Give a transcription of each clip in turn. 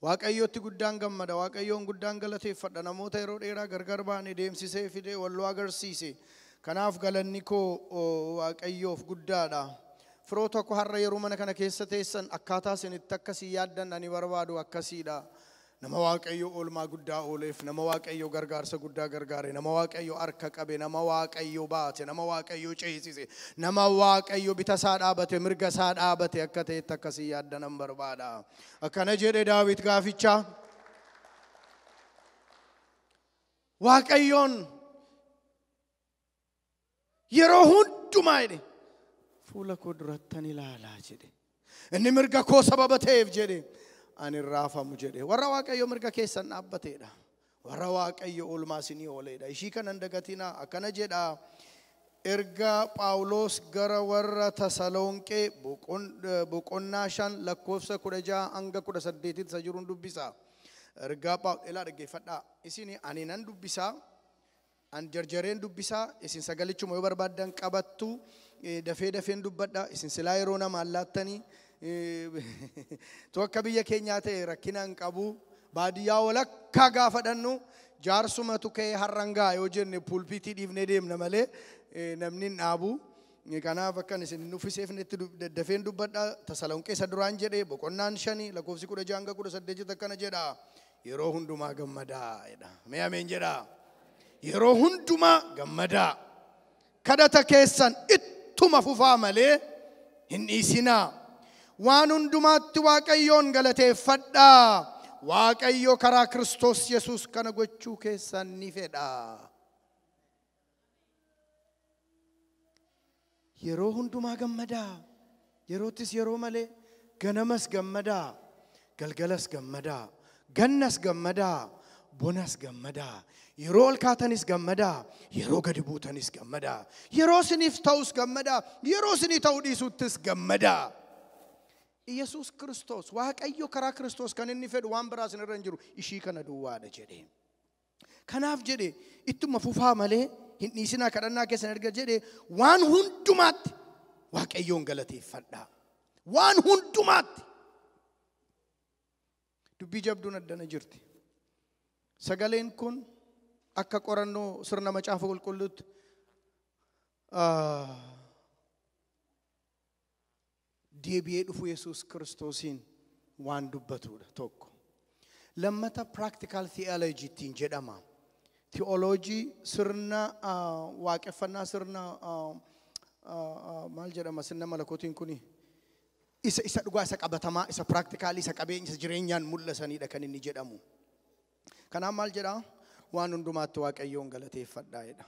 Waaqayyotti guddaan gammada, Waaqayyoon guddaan galateeffadha. Namoota yeroo dheeraa gargar baane deemsisee fidee walloo agarsiise. Kanaaf galanni koo Waaqayyoof guddaadha. Firoo tokko har'a yeroo mana kana keessa teessan akkaataa isinitti akkasii yaaddan ani barbaadu akkasiidha. Nama Waaqayyo oolmaa guddaa ooleef, nama Waaqayyo gargaarsa guddaa gargaare, nama Waaqayyo harka qabe, nama Waaqayyo baate, nama Waaqayyo ceesise, nama Waaqayyo bita isaa dhaabate, mirga isaa dhaabate akka ta'etti akkasii yaaddan barbaada. Akkana jedhe Daawit gaafichaa. Waaqayyoon yeroo hundumaa jedhe fuula koo durattan ilaalaa jedhe. Inni mirga koo sababa ta'eef jedhe. Ani raafamu jedhe. Warra Waaqayyo mirga keessan dhaabbateedha. Warra Waaqayyo oolmaa isinii ooleedha. Ishii kanan dagatinaa akkana jedha. Erga Phaawulos gara warra Tasalonqee boqonnaa 5 lakkoofsa 16 hanga 18 isa jiruun dubbisa. Ergaa Phaawulos dhaggeeffadhaa. Isin ani nan dubbisaa. An jarjareen dubbisaa. Isin sagalichuma yoo barbaaddan qabattu dafee dafeen dubbadha. Isin silaa yeroo namaan laattanii tu akka biyya keenyaa ta'e rakkina hin qabu. Baadiyyaa walakkaa gaafa dhannu jaarsumatu ka'ee har'angaa yoo jenne pulpiitii dhiifnee deemna malee namni hin dhaabu. Kanaaf akkan isin hin uffiseefnetti daddafeen dubbadha. Tasalonqee isa duraan jedhe boqonnaan 5 lakkoofsi 16 hanga 18 akkana jedha. Yeroo hundumaa gammadaa jedha. Mee ameen jedha. Yeroo hundumaa gammadaa. Kadhata keessan ittuma fufaa malee hin dhiisinaa. Waan hundumaatti Waaqayyoon galateeffadhaa. Waaqayyo karaa Kiristoos Yesuus kana gochuu keessan ni fedha. Yeroo hundumaa gammadaa. Yeroottis yeroo malee ganamas gammadaa. Galgalas gammadaa. Gannas gammadaa. Bonas gammadaa. Yeroo ol kaatanis gammadaa. Yeroo gadi buutanis gammadaa. Yeroo isiniif ta'us gammadaa. Yeroo isinii ta'uu dhiisuttis gammadaa. Yesuus Kiristoos Waaqayyo karaa Kiristoos kan inni fedhu waan biraa isin irra hin jiru ishii kana duwwaadha jedhe. Kanaaf jedhe ittuma fufaa malee hin dhiisinaa kadhannaa keessan erga jedhe waan hundumaatti Waaqayyoon galateeffadhaa. Waan hundumaatti. Dubbii jabduun addana jirti. Sagaleen kun akka qorannoo sirna macaafa qulqulluutti deebi'ee dhufu Yesuus Kiristoosiin waan dubbatudha tokko. Lammata practical theology ittiin jedhama. Theology sirna waaqeffannaa sirna maal jedhama sirna malakootiin kuni isa dhugaa isa qabatamaa isa practical isa qabeenya isa jireenyaan mul'isanidha kan inni jedhamu. Kanaaf maal jedhaa? Waan hundumaatti Waaqayyoon galateeffadhaa jedha.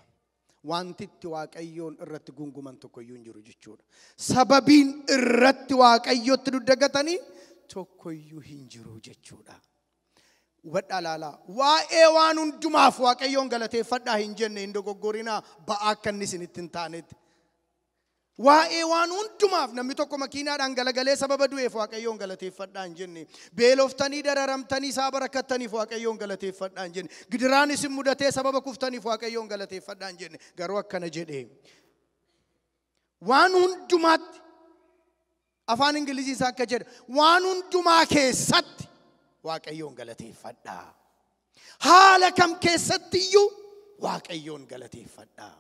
Wanti itti Waaqayyoon irratti gunguman tokkoyyuu hin jiru jechuudha. Sababiin irratti Waaqayyotti duddagatanii tokkoyyuu hin jiru jechuudha. Hubadhaa laalaa. Waa'ee waan hundumaaf Waaqayyoon galateeffadhaa hin jenne hin dogoggorinaa ba'aa akka inni isinitti hin taanetti. Waa'ee waan hundumaaf namni tokko makiinaadhaan galagalee sababa du'eef Waaqayyoon galateeffadhaa hin jenne. Beeloftanii dararamtanii sababa rakkattaniif Waaqayyoon galateeffadhaa hin jenne. Gidiraan isin mudatee sababa kuftaniif Waaqayyoon galateeffadhaa hin jenne. Garuu akkana jedhe. Waan hundumaatti afaan Ingilizii isaa akka jedhe waan hundumaa keessatti Waaqayyoon galateeffadhaa. Haala kam keessatti iyyuu Waaqayyoon galateeffadhaa.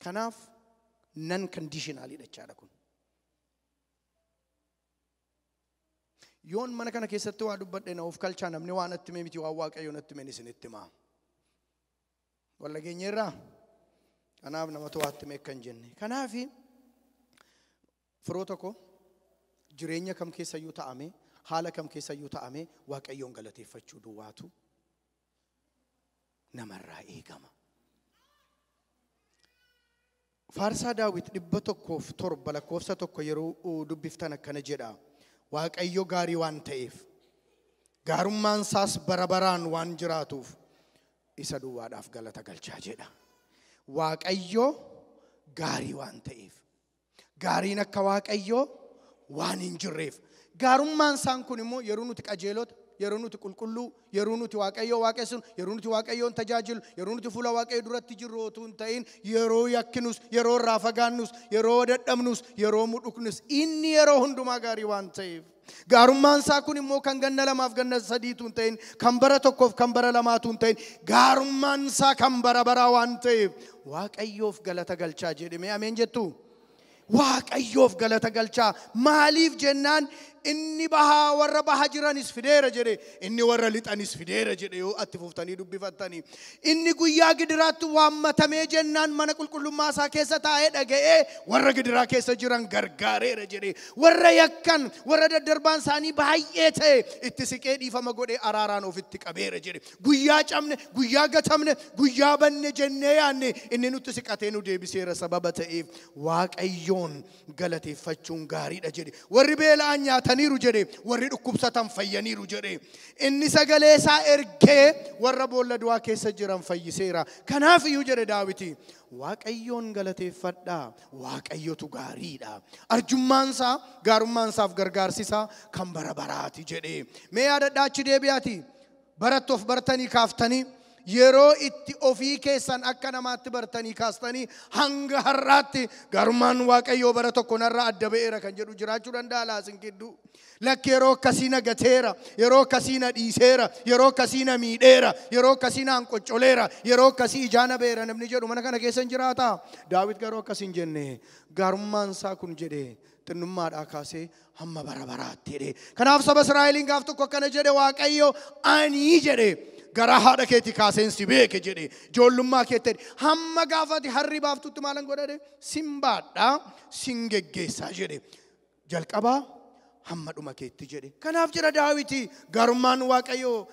Kanaaf non conditionally jechaadha kun. Yoon mana kana keessatti waa dubbadhe na of kalchaa namni waan natti hime miti waan Waaqayyo natti hime isinitti himaa. Walla geenyeerraa? Kanaaf namatu waa itti hime akka hin jenne. Kanaaf firoo tokko jireenya kam keessayyuu ta'ame haala kam keessayyuu ta'ame Waaqayyoon galateeffachuu duwwaatu namarraa eegama. Faarsaa Daawit 107 lakkoofsa 1 yeroo dubbiftan akkana jedha. Waaqayyo gaarii waan ta'eef gaarummaan isaas bara baraan waan jiraatuuf isa duwwaadhaaf galata galchaa jedha. Waaqayyo gaarii waan ta'eef gaariin akka Waaqayyo waan hin jirreef gaarummaan isaan kun immoo yeroo nuti qajeelota Yeroo nuti qulqulluu, yeroo nuti Waaqayyoo waaqessinu, yeroo nuti Waaqayyoon tajaajilu, yeroo nuti fuula Waaqayyoo duratti jirru otoo hin ta'in, yeroo yakkinus, yeroo irraa fagaannus, yeroo dadhabnus, yeroo mudhuknus, inni yeroo hundumaa gaarii waan ta'eef. Gaarummaan isaa kun immoo kan ganna lamaaf ganna sadiitu hin ta'in, kan bara tokkoof kan bara lamaatu hin ta'in, gaarummaan isaa kan bara baraa waan ta'eef Waaqayyoof galata galchaa jedhame. Ameen jettu? Waaqayyoof galata galchaa. Maaliif jennaan inni bahaa warra baha jiranis fideera jedhe, inni warra lixanis fideera jedhe. Yoo atti fuftanii dubbifattanii, inni guyyaa gidiraatti waammatamee jennaan mana qulqullummaa isaa keessa taa'ee dhaga'ee warra gidiraa keessa jiran gargaareera jedhe. Warra yakkan, warra daddarbaan isaanii baay'ee ta'e itti siqee dhiifama godhee araaraan ofitti qabeera jedhe. Guyyaa cabne, guyyaa gatamne, guyyaa banne jennee yaanne inni nutti siqatee nu deebiseera. Sababa ta'eef Waaqayyoon galateeffachuun gaariidha jedhe. Warri beela'an nyaataniiru jedhe, warri dhukkubsatan fayyaniiru jedhe. Inni sagalee isaa ergee warra boolla du'aa keessa jiran fayyiseera. Kanaaf iyyuu jedhe Daawiti, Waaqayyoon galateeffadhaa, Waaqayyotu gaariidha. Arjummaan isaa, gaarummaan isaaf gargaarsi isaa kan bara baraati jedhe. Mee yaadadhaa, achi deebi'aati. Barattoof bartanii kaaftanii, yeroo itti ofii keessan akka namaatti bartanii kaastanii hanga har'aatti gaarummaan Waaqayyoo bara tokko narraa adda ba'eera kan jedhu jiraachuu danda'a laasin gidduu. Lakki, yeroo akkasii na gateera, yeroo akkasii na dhiiseera, yeroo akkasii na miidheera, yeroo akkasii naan qoccoleera, yeroo akkasii ijaana ba'eera namni jedhu mana kana keessa hin jiraata. Daawit garuu akkas hin jenne. Gaarummaan isaa kun jedhe xinnummaadhaa kaasee hamma bara baraatti jedhe. Kanaaf saba Israa'eliin gaaf tokko akkana jedhe Waaqayyo, ani jedhe garaa haadha keetii kaaseen si beeke jedhe, ijoollummaa keetti jedhe, hamma gaafati harri baaftutti maalan godhade, sin baadhaa, sin geggeessaa jedhe, jalqabaa hamma dhuma keetti jedhe. Kanaaf jedha Daawiti, gaarummaan Waaqayyoo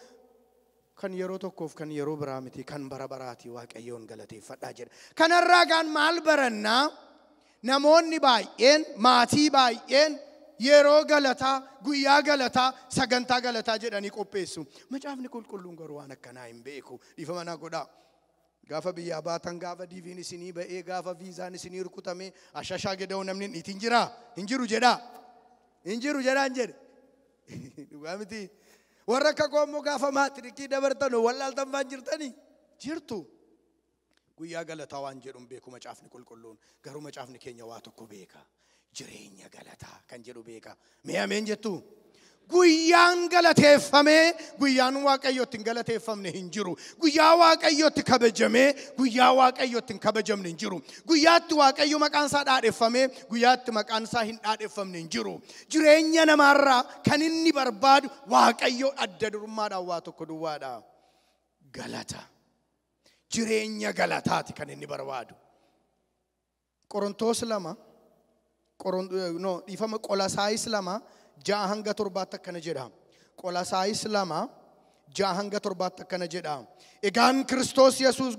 kan yeroo tokkoof kan yeroo biraa miti, kan bara baraati, Waaqayyoon galateeffadhaa jedha. Kanarraa gaan maal barannaa? Namoonni baay'een, maatii baay'een yeroo galataa, guyyaa galataa, sagantaa galataa jedhanii qopheessu. Macaafni qulqulluun garuu waan akkanaa hin beeku. Dhiifama naa godhaa. Gaafa biyyaa baatan, gaafa DV'n isinii ba'ee, gaafa viizaan isinii rukutamee, ashashaa geda'u namni hin jiraa? Hin jiru jedhaa. Hin jiru jedhaan jedhe. Dhugaa miti. Warra akka koo immoo gaafa maatirikii dabartan wallaaltan faan jirtanii jirtu. Guyyaa galataa waan jedhu hin beeku macaafni qulqulluun. Garuu macaafni keenya waa tokko beeka. Jireenya galataa kan jedhu beeka. Mee ameen jettu? Guyyaan galateeffamee guyyaan Waaqayyootti hin galateeffamne hin jiru. Guyyaa Waaqayyootti kabajamee guyyaa Waaqayyootti hin kabajamne hin jiru. Guyyaatti Waaqayyo maqaan isaa dhaadheffamee guyyaatti maqaan isaa hin dhaadheffamne hin jiru. Jireenya namaarraa kan inni barbaadu Waaqayyo adda durummaadhaan waa tokko duwwaadha. Galata. Jireenya galataati kan inni barbaadu. Qorontoos 2, no, dhiifama, Qolasaayis 2:6 hanga 7tti akkana jedha. Qolasaayis 2:6 hanga 7tti akkana jedha. Egaan Kiristoos Yesuus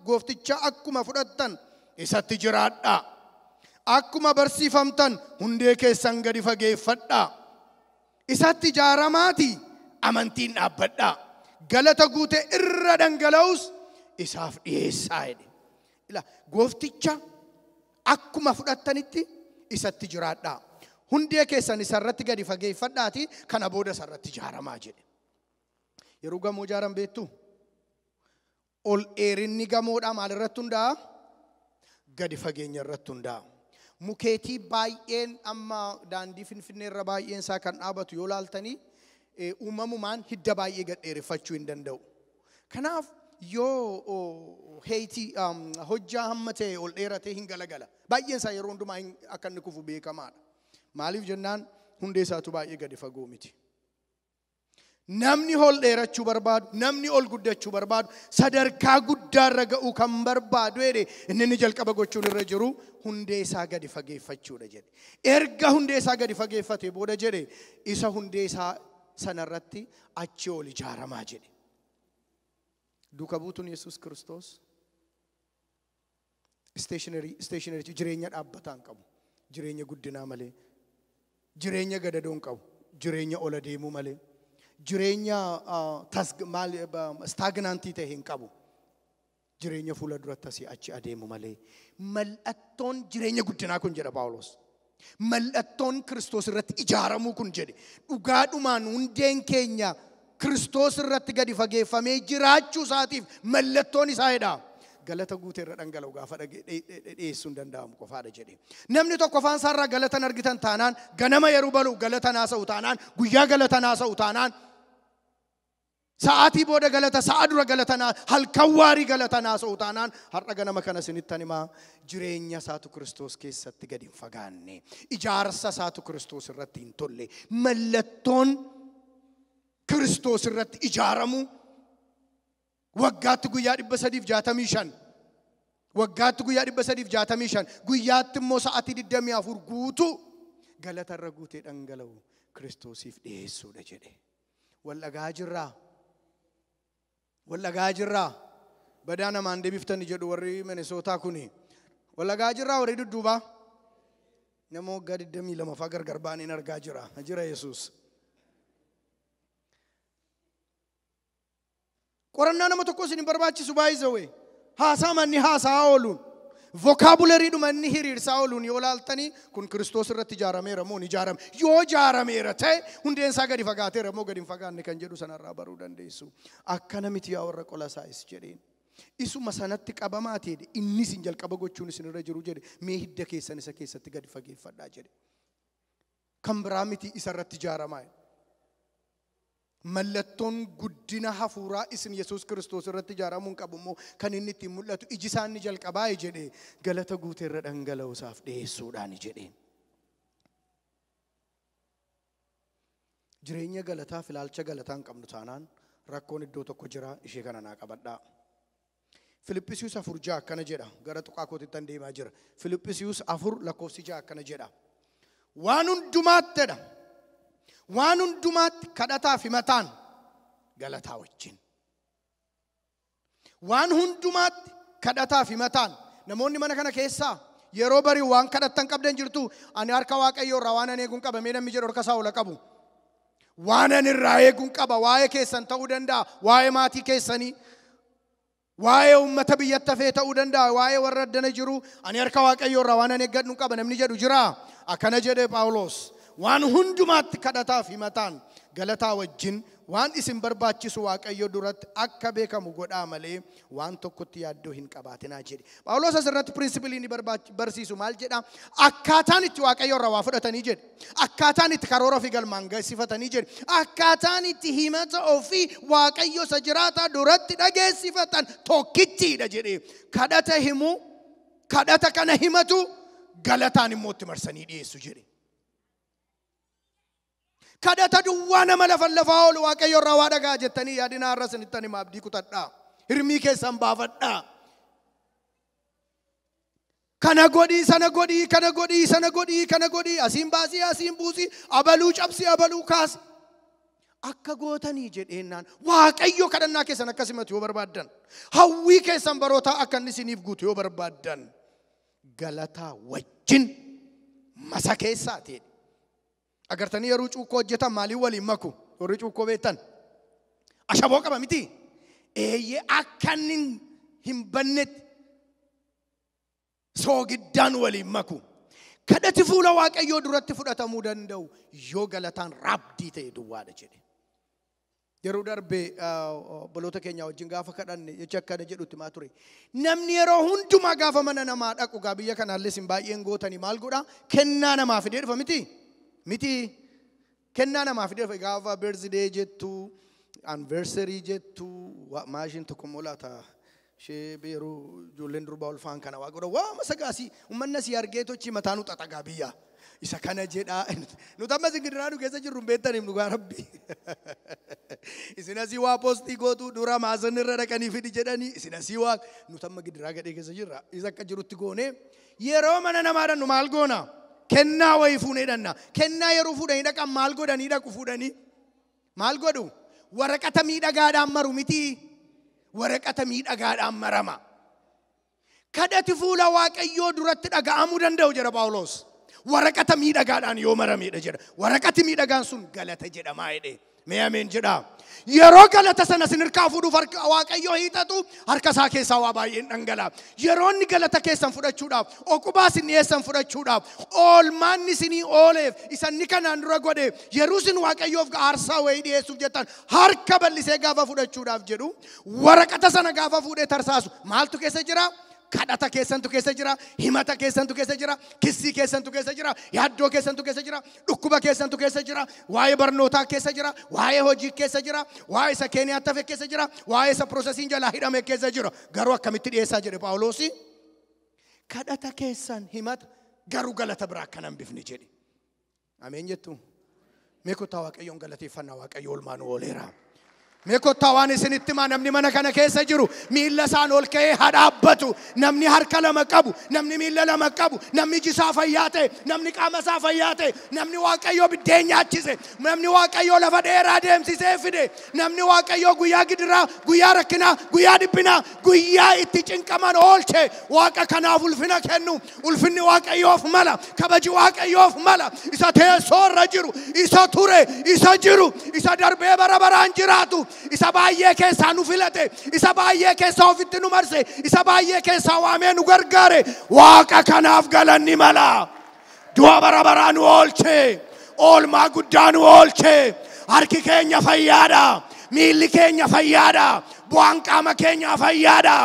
goofticha akkuma fudhattan isatti jiraadhaa. Akkuma barsiifamtan hundee keessan gadi fageeffadhaa. Isatti ijaaramaati amantiin dhaabbadhaa. Galata guutee irra dhangala'us isaaf dhiyeessaa jedhe. Ila, goofticha akkuma fudhattanitti isatti jiraadhaa. Hundee keessan isarratti gadi fageeffadhaati kana booda isarratti ijaaramaa jedhe. Yeroo gamoo ijaaran beektu, ol dheerinni gamoodhaa maalirratti hundaa'a? Gadi fageenya irratti hundaa'a. Mukeetii baay'een amma daandii Finfinnee irra baay'een isaa kan dhaabatu yoo laaltanii, uumamumaan hidda baay'ee gad dheereffachuu hin danda'u. Kanaaf yoo heetii hojjaa hamma ta'e ol dheeratee hin galagala. Baay'een isaa yeroo hundumaa akka inni kufu beekamaadha. Maaliif jennaan hundee isaatu baay'ee gadi fagoo miti. Namni ol dheerachuu barbaadu, namni ol guddachuu barbaadu, sadarkaa guddaarra ga'uu kan barbaadu jedhe, inni jalqaba gochuun irra jiru hundee isaa gadi fageeffachuudha jedhe. Erga hundee isaa gadi fageeffate booda jedhe, isa hundee isaa sanarratti achi ol ijaaramaa jedhe. Duuka buutuun Yesuus Kiristoos stationary jireenya dhaabbataa hin qabu. Jireenya guddinaa malee, jireenya gadadoo hin qabu, jireenya ola deemuu malee, jireenya stagnant ta'e hin qabu. Jireenya fuula duratti asii achi adeemu malee. Mallattoon jireenya guddinaa kun jedha Paawulos. Mallattoon Kiristoos irratti ijaaramuu kun jedhe dhugaadhumaan hundeen keenya Kiristoos irratti gadi fageeffamee jiraachuu isaatiif mallattoon isaa jedha. Galata guutee irra dhangala'u gaafa dhiyeessuu hin danda'amu qofaadha jedhe. Namni tokko afaan isaarraa galatan argitan taanaan, ganama yeroo balu galata naasa'u taanaan, guyyaa galata naasa'u taanaan, sa'aatii booda galata, sa'a dura galata, halkan waarii galata naasa'u taanaan, har'a ganama kana isinittan himaa, jireenya isaatu Kiristoos keessatti gadi hin fagaanne, ijaarsa isaatu Kiristoos irratti hin tolle. Mallattoon Kiristoos irratti ijaaramu waggaatti guyyaa 365, waggaatti guyyaa 365, guyyaatti immoo sa'aatii 24 guutuu galata irra guutee dhangala'u Kiristoosiif dhiyeessuudha jedhe. Wal dhagaa jirraa? Wal dhagaa jirraa? Badaa namaan deebiftani jedhu warri Minisootaa kuni. Wal dhagaa jirraa warri dudduubaa? Nama waggaa 22 faa gargar baaneen argaa jira. Jira Yesuus. Qorannaa nama tokko isin hin barbaachisu baay'isawee. Haasaa manni haasaa ooluun. Vokaabularii dhuma inni hiriirsaa ooluun yoo laaltanii kun Kiristoos irratti ijaarameera moo hin ijaarame? Yoo ijaarameera ta'e hundeen isaa gadi fagaateera moo gadi hin fagaanne kan jedhu sanarraa baruu dandeessu. Akkana miti yaa warra Qolasaayis jedheen. Isuma sanatti qabamaa ta'e inni isin jalqaba gochuun isin irra jiru jedhe, mee hidda keessan isa keessatti gadi fageeffadhaa jedhe. Kan biraa miti, isa irratti ijaaramaa. Mallattoon guddina hafuuraa isin Yesuus Kiristoos irratti ijaaramuun qabu immoo kan inni ittiin mul'atu iji isaa inni jalqabaa jedhe galata guutee irra dhangala'u isaaf dhiyeessuudhaan jedhe. Jireenya galataaf ilaalcha galataa hin qabnu taanaan rakkoon iddoo tokko jira, ishee kana naa qabadhaa. Filiphisiiyus 4:6 akkana jedha. Gara tuqaa kootitti deemaa jira. Filiphisiiyus 4 lakkoofsi 6 akkana jedha. Waan hundumaattidha. Waan hundumaatti kadhataaf himataan galataa wajjin. Waan hundumaatti kadhataaf himataan. Namoonni mana kana keessaa yeroo bari'u waan kadhattan qabdan jirtu, ani harka Waaqayyoo irraa waan ani eeguun qaba mee namni jedhu harka isaa ola qabu. Waan ani irraa eeguun qaba, waa'ee keessan ta'uu danda'a, waa'ee maatii keessanii, waa'ee uummata biyyatti hafee ta'uu danda'a, waa'ee warra addana jiru, ani harka Waaqayyoo irraa waan ani eeggadhu qaba namni jedhu jira. Akkana jedhe Phaawulos. Waan hundumaatti kadhataaf himataan galataa wajjin waan isin barbaachisu Waaqayyo duratti akka beekamu godhaa malee waan tokkotti yaaddoo hin qabaatinaa jedhe. Phaawulos asirratti pirinsipilii inni barsiisu maal jedhaa? Akkaataan itti Waaqayyo irraa waa fudhatanii jedhe. Akkaataan itti karoora ofii galmaan geessifatanii jedhe. Akkaataan itti himata ofii Waaqayyo isa jiraataa duratti dhageessifatan tokkittiidha jedhe. Kadhata himuu, kadhata kana himatu, galataan immoo itti marsanii dhiyeessu jedhe. Kadhata duwwaa nama lafan lafaa oolu Waaqayyo irraa waa dhagaa jettanii yaadina har'a isinittan hima, abdii kutadhaa. Hirmii keessan baafadhaa. Kana godhii, sana godhii, kana godhii, sana godhii, kana godhii, asiin baasii, asiin buusii, abaluu cabsii, abaluu kaasi. Akka gootanii jedheennaan Waaqayyo kadhannaa keessan akka simatu yoo barbaaddan, hawwii keessan barootaa akka inni isiniif guutu yoo barbaaddan, galataa wajjin masa keessaa ta'e. Agartanii yeroo cuukkoo hojjetan maaliin waliin maku? Warri cuukkoo beektan. Ashaboo qaba miti? Eeyyee, akka inni hin bannetti soogiddaan waliin maku. Kadhati fuula Waaqayyoo duratti fudhatamuu danda'u yoo galataan raabdii ta'e duwwaadha jedhe. Yeroo darbe obboloota keenya wajjin gaafa kadhanne jecha akkana jedhutti maa ture. Namni yeroo hundumaa gaafa mana namaa dhaqu gaa biyya kanaallee isin baay'een gootanii maal godhaa? Kennaa namaa fidee dhufa miti? Miti. Kennaa namaa fidee dhufa gaafa birthday jettu, anniversary jettu, maashiin tokko immoo laata ishee yeroo ijoolleen durbaa ulfaan kana waa godha. Waa masagaasii uummanni asii argee tochi mataa nu xaxagaa biyya. Isa kana jedhaa. Nuti amma isin gidiraa nu keessa jirru hin beektaniif dhugaa Rabbi. Isin asii waa poostii gootu dura maasan irra dhaqanii fidi jedhanii isin asii waa nuti amma gidiraa gadhee keessa jirra. Isa akka jirutti goonee yeroo mana namaa dhannu maal goona? Kennaa wayii fuunee dhanna. Kennaa yeroo fuudhanii dhaqan maal godhanii dhaqu fuudhanii? Maal godhu? Waraqata miidhagaadhaan maru miti. Waraqata miidhagaadhaan marama. Kadhati fuula Waaqayyoo duratti dhaga'amuu danda'u jedha Phaawulos. Waraqata miidhagaadhaan yoo maramedha jedha. Waraqati miidhagaan sun galata jedhamaa jedhe. Mee ameen jedhaa. Yeroo galata sana isin harkaa fuudhuuf harka Waaqayyoo hiixatu harka isaa keessaa waa baay'een dhangala'a. Yeroo inni galata keessan fudhachuudhaaf, oqubaa isin dhiyeessan fudhachuudhaaf, oolmaanni isinii ooleef, isa inni kanaan dura godhe, yeroo isin Waaqayyoof aarsaa wayii dhiyeessuuf jettan harka bal'isee gaafa fudhachuudhaaf jedhu, waraqata sana gaafa fuudhee tarsaasu maaltu keessa jira? Kadhata keessantu keessa jira, himata keessantu keessa jira, kissii keessantu keessa jira, yaaddoo keessantu keessa jira, dhukkuba keessantu keessa jira, waa'ee barnootaa keessa jira, waa'ee hojii keessa jira, waa'ee isa Keeniyaatti hafe keessa jira, waa'ee isa piroosesiin jalaa hidhame keessa jira. Garuu akkamitti dhiyeessaa jedhe Phaawulosi? Kadhata keessan himata garuu galata biraa akka hin bifne jedhe. Ameen jettu. Mee kottaa Waaqayyoon galateeffannaa, Waaqayyo oolmaa nu ooleera. Mee kottaa waan isinitti himaa, namni mana kana keessa jiru miilla isaan ol ka'ee haa dhaabbatu. Namni harka lama qabu, namni miilla lama qabu, namni iji isaa fayyaa ta'e, namni qaama isaa fayyaa ta'e, namni Waaqayyoo biddeen nyaachise, namni Waaqayyoo lafa dheeraa deemsisee fide, namni Waaqayyoo guyyaa gidiraa, guyyaa rakkinaa, guyyaa dhiphinaa, guyyaa itti cinqaman oolche, Waaqa kanaaf ulfina kennu. Ulfinni Waaqayyoof mala, kabaji Waaqayyoof mala. Isa teessoo irra jiru, isa ture, isa jiru, isa darbee bara baraan jiraatu, isa baay'ee keessaa nu filate, isa baay'ee keessaa ofitti nu marse, isa baay'ee keessaa waamee nu gargaare, Waaqa kanaaf galanni mala. Du'a bara baraa nu oolche, oolmaa guddaa nu oolche. Harki keenya fayyaadha, miilli keenya fayyaadha, bu'aan qaama keenyaa fayyaadha.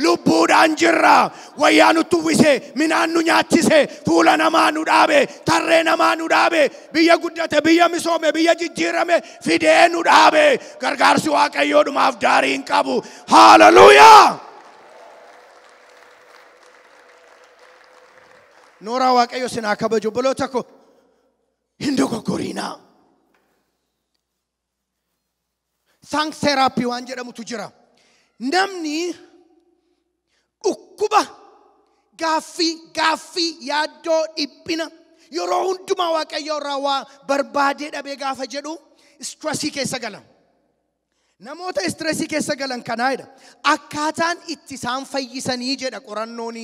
Lubbuudhaan jirra. Wayyaa nutti uwwise, midhaan nu nyaachise, fuula namaa nu dhaabe, tarree namaa nu dhaabe, biyya guddate, biyya misoome, biyya jijjiirame fidee nu dhaabe. Gargaarsi Waaqayyoodhumaaf daarii hin qabu. Haleluuyaa! Nooraa Waaqayyo isin haa kabaju. Obboloota ko, hin dogoggorinaa. Thanks therapy waan jedhamutu jira. Namni dhukkuba gaaffii yaaddoo dhiphina yeroo hundumaa Waaqayyo irraa waa barbaadee dhabee gaafa jedhu stressii keessa gala. Namoota stressii keessa galan kanaadha. Akkaataan itti isaan fayyisanii jedha qorannoon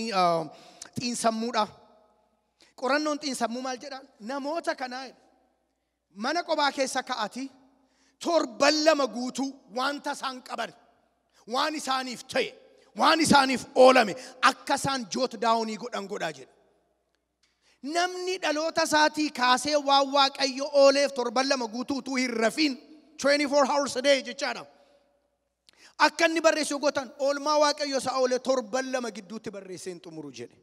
xiinsammuudha. Qorannoon xiinsammuu maal jedha? Namoota kanaadha. Mana qophaa keessa ka'ati torban lama guutuu wanta isaan qaban, waan isaaniif ta'e, waan isaaniif oolame akka isaan joot daawunii godhan godhaa jedha. Namni dhaloota isaatii kaasee waan Waaqayyo ooleef torban lama guutuu utuu hin rafiin 24 hours a day jechaadha. Akka inni barreessu gootan oolmaa Waaqayyo isaa oole torban lama gidduutti barreessee hin xumuru jedhe.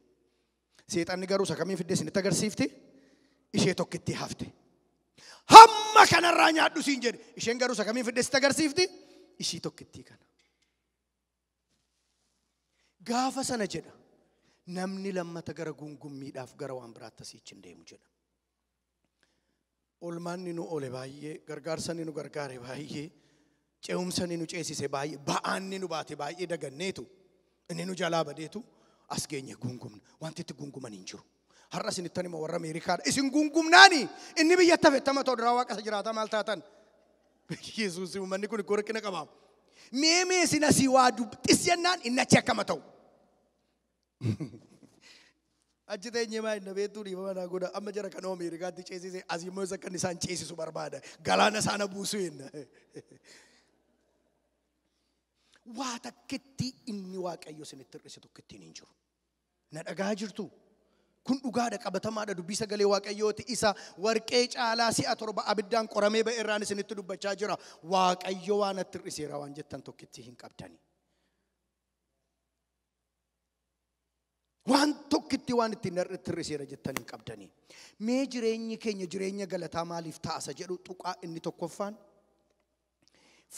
Seexanni garuu isa kamiin fidde isinitti agarsiifti? Ishee tokkitti hafte. Hamma kanarraa nyaadhu siin jedhe. Isheen garuu isa kamiin fidde sitti agarsiifti? Ishii tokkittii kana. Gaafa sana jedha namni lammata gara gungummiidhaaf gara waan biraatti asiichi hin deemu jedha. Oolmaanni nu oole baay'ee, gargaarsa inni nu gargaare baay'ee, ce'umsa inni nu ceesise baay'ee, ba'aanni nu baate baay'ee daganneetu, inni nu jalaa badeetu as geenye gungumna. Wanti itti gunguman hin jiru. Har'a isinittan hima warra Ameerikaadha. Isin gungumnaani inni biyyatti hafe tama ta'u duraa Waaqa isa jiraataa maal taatan? Yesuus uummanni kun iddoo rakkina qaba. Mee mee isin asii waa xis jennaan inni achi akkama ta'u? Achi teenyee maa inni beektuu dhiifama naa godha. Amma jara kana Ameerikaatti ceesise asii immoo isa akka isaan ceesisu barbaada. Galaana isaana buusu jenna. Waa takkitti inni Waaqayyo isinitti hir'ise tokkittiin hin jiru. Na dhagaa jirtu. Kun dhugaadha, qabatamaadha, dubbii sagalee Waaqayyooti. Isa warqee caalaa si'a 7 abiddaan qoramee ba'e irraan isinitti dubbachaa jira. Waaqayyo waan natti hir'iseera waan jettan tokkitti hin qabdani. Waan tokkitti waan ittiin natti hir'iseera jettan hin qabdani. Mee jireenyi keenya jireenya galataa maaliif ta'a jedhu tuqaa inni tokkoffaan.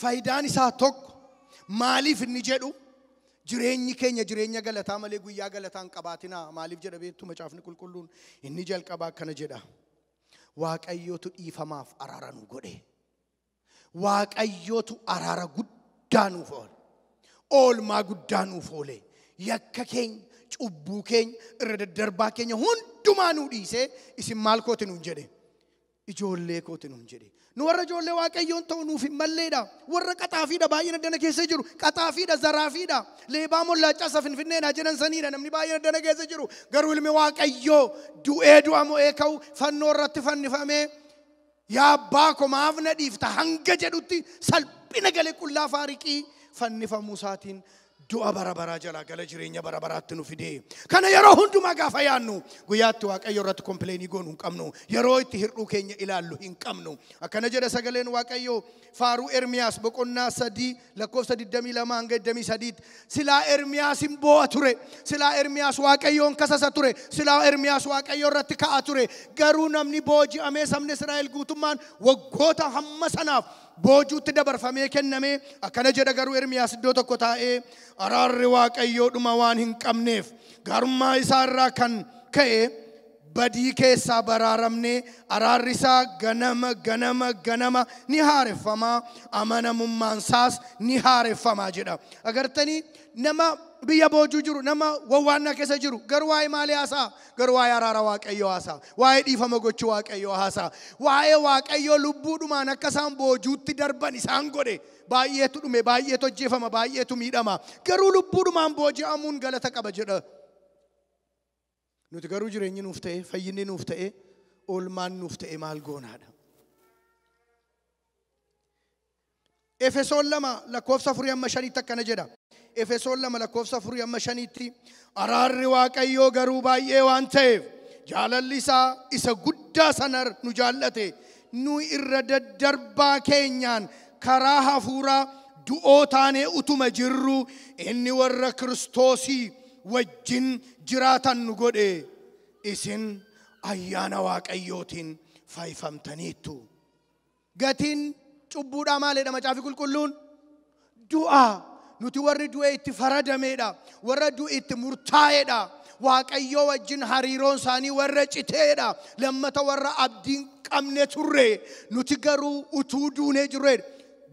Faayidaan isaa tokko maaliif inni jedhu jireenyi keenya jireenya galataa malee guyyaa galataa hin qabaatinaa. Maaliif jedha beektu macaafni qulqulluun? Inni jalqabaa akkana jedha. Waaqayyootu dhiifamaaf araara nu godhe. Waaqayyootu araara guddaa nuuf oole. Oolmaa guddaa nuuf oole. Yakka keenya, cubbuu keenya, irra daddarbaa keenya hundumaa nu dhiisee isin maal kooti nuun jedhe? Ijoollee kooti nuun jedhe. Nu warra ijoollee Waaqayyoon ta'u nuuf hin malleedha. Warra qaxaafiidha baay'een addana keessa jiru. Qaxaafiidha, zaraafiidha. Leebaa mollaachaa isa Finfinneedha jedhan saniidha. Namni baay'een addana keessa jiru. Garuu ilmi Waaqayyoo du'ee du'a mo'ee ka'u fannoo irratti fannifamee Yaa abbaa koo maaf na dhiifta hanga jedhutti salphina galee qullaa faariqii fannifamuu isaatiin du'a bara baraa jalaa gala jireenya bara baraatti nu fide. Kana yeroo hundumaa gaafa yaannu guyyaatti Waaqayyo irratti kompleenii goonu hin qabnu. Yeroo itti hir'uu keenya ilaallu hin qabnu. Akkana jedha sagaleen Waaqayyoo faaruu Ermiyaas boqonnaa 3 lakkoofsa 22 hanga 23. Silaa Ermiyaas hin boo'a ture. Silaa Ermiyaas Waaqayyoon kasasa ture. Silaa Ermiyaas Waaqayyo irratti ka'a ture. Garuu namni booji'amee sabni Israa'el guutummaan waggoota hamma sanaaf boojuutti dabarfamee kenname. Akkana jedha garuu Ermiyaas iddoo tokko taa'ee araarri Waaqayyoo dhuma waan hin qabneef gaarummaa isaa irraa kan ka'e badii keessaa baraaramne araarri isaa ganama ganama ganama ni haareffama amanamummaan isaas ni haareffama jedha. Agartanii nama biyya boojuu jiru, nama wawwaannaa keessa jiru, garuu waa'ee maalii haasa'a? Garuu waa'ee araara Waaqayyoo haasa'a. Waa'ee dhiifama gochuu Waaqayyoo haasa'a. Waa'ee Waaqayyoo lubbuudhumaan akka isaan boojuutti darban isaan godhe. Baay'eetu dhume, baay'eetu ajjeefama, baay'eetu miidhama. Garuu lubbuudhumaan booji'amuun galata qaba jedha. Nuti garuu jireenyi nuuf ta'e, fayyinni nuuf ta'e, oolmaan nuuf ta'e maal goonaadha? Efesoon 2 lakkoofsa 4 amma 5 akkana jedha. Efesoon 2 lakkoofsa 4 amma 5 araarri Waaqayyoo garuu baay'ee waan ta'eef jaalalli isaa isa guddaa sana nu jaallate nu irra daddarbaa keenyaan karaa hafuuraa du'oo taanee utuma jirru inni warra Kiristoosii wajjin jiraatan nu godhe isin ayyaana Waaqayyootiin fayyifamtaniittu. Gatiin cubbuudhaa maalidha macaafi qulqulluun? Du'a. Nuti warri du'e itti faradameedha. Warra du'e itti murtaa'eedha. Waaqayyoo wajjin hariiroon isaanii warra citeedha. Lammata warra abdiin qabne turre. Nuti garuu utuu duunee jirreedha.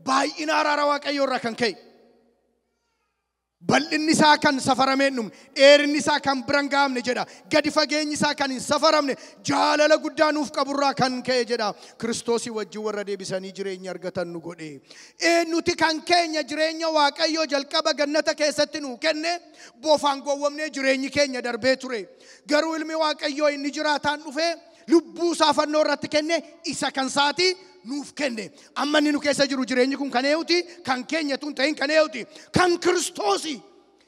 Baay'ina araara Waaqayyoo irraa kan ka'e. Bal'inni isaa kan safaramee hin dhumne, dheerinni isaa kan bira hin gahamne jedha. Gadi fageenyi isaa kan hin safaramne, jaalala guddaa nuuf qaburraa kan ka'e jedha. Kiristoosii wajjin warra deebisanii jireenya argatan nu godhe. Nuti kan keenya jireenya Waaqayyoo jalqaba gannata keessatti nuu kenne bofaan gowwomnee jireenyi keenya darbee ture. Garuu ilmi Waaqayyoo inni jiraataan dhufee lubbuu isaa fannoo irratti kenne isa kan isaatii nuuf kenne. Amma inni nu keessa jiru jireenyi kun kan eenyuti? Kan keenya tun ta'in kan eenyuti? Kan Kiristoosi.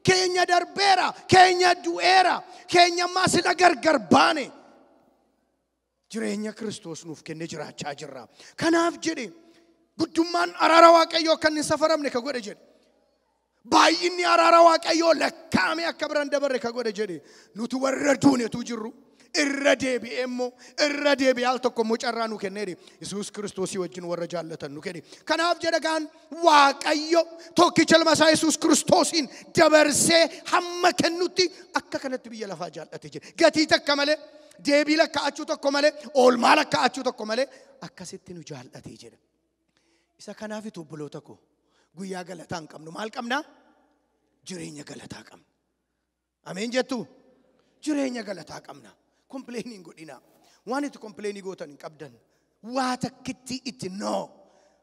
Keenya darbeera, keenya du'eera, keenya ammaa sila gargar baane. Jireenya Kiristoos nuuf kenne jiraachaa jirra. Kanaaf jedhe guddummaan araara Waaqayyoo akka inni hin safaramne ka godhe jedhe. Baay'inni araara Waaqayyoo lakkaa'ame akka biraan dabarre ka godhe jedhe. Nuti warra duunetu jirru. Irra deebi'ee immoo irra deebi'ee al tokko immoo carraa nu kenneedha. Yesuus Kiristoosii wajjin warra jaallatan nu kenne. Kanaaf jedha gaan Waaqayyo tokkicha ilma isaa Yesuus Kiristoosiin dabarsee hamma kennutti akka kanatti biyya lafaa jaallate jedhe. Gatii takka malee, deebii lakkaa'achuu tokko malee, oolmaa lakkaa'achuu tokko malee akkasitti nu jaallate jedhe. Isa kanaafitu obboloota koo guyyaa galataa hin qabnu. Maal qabnaa? Jireenya galataa qabna. Ameen jettuu? Jireenya galataa qabna. Kompleenii hin godhinaa. Waan itti kompleenii gootan hin qabdan. Waa takkitti itti noo.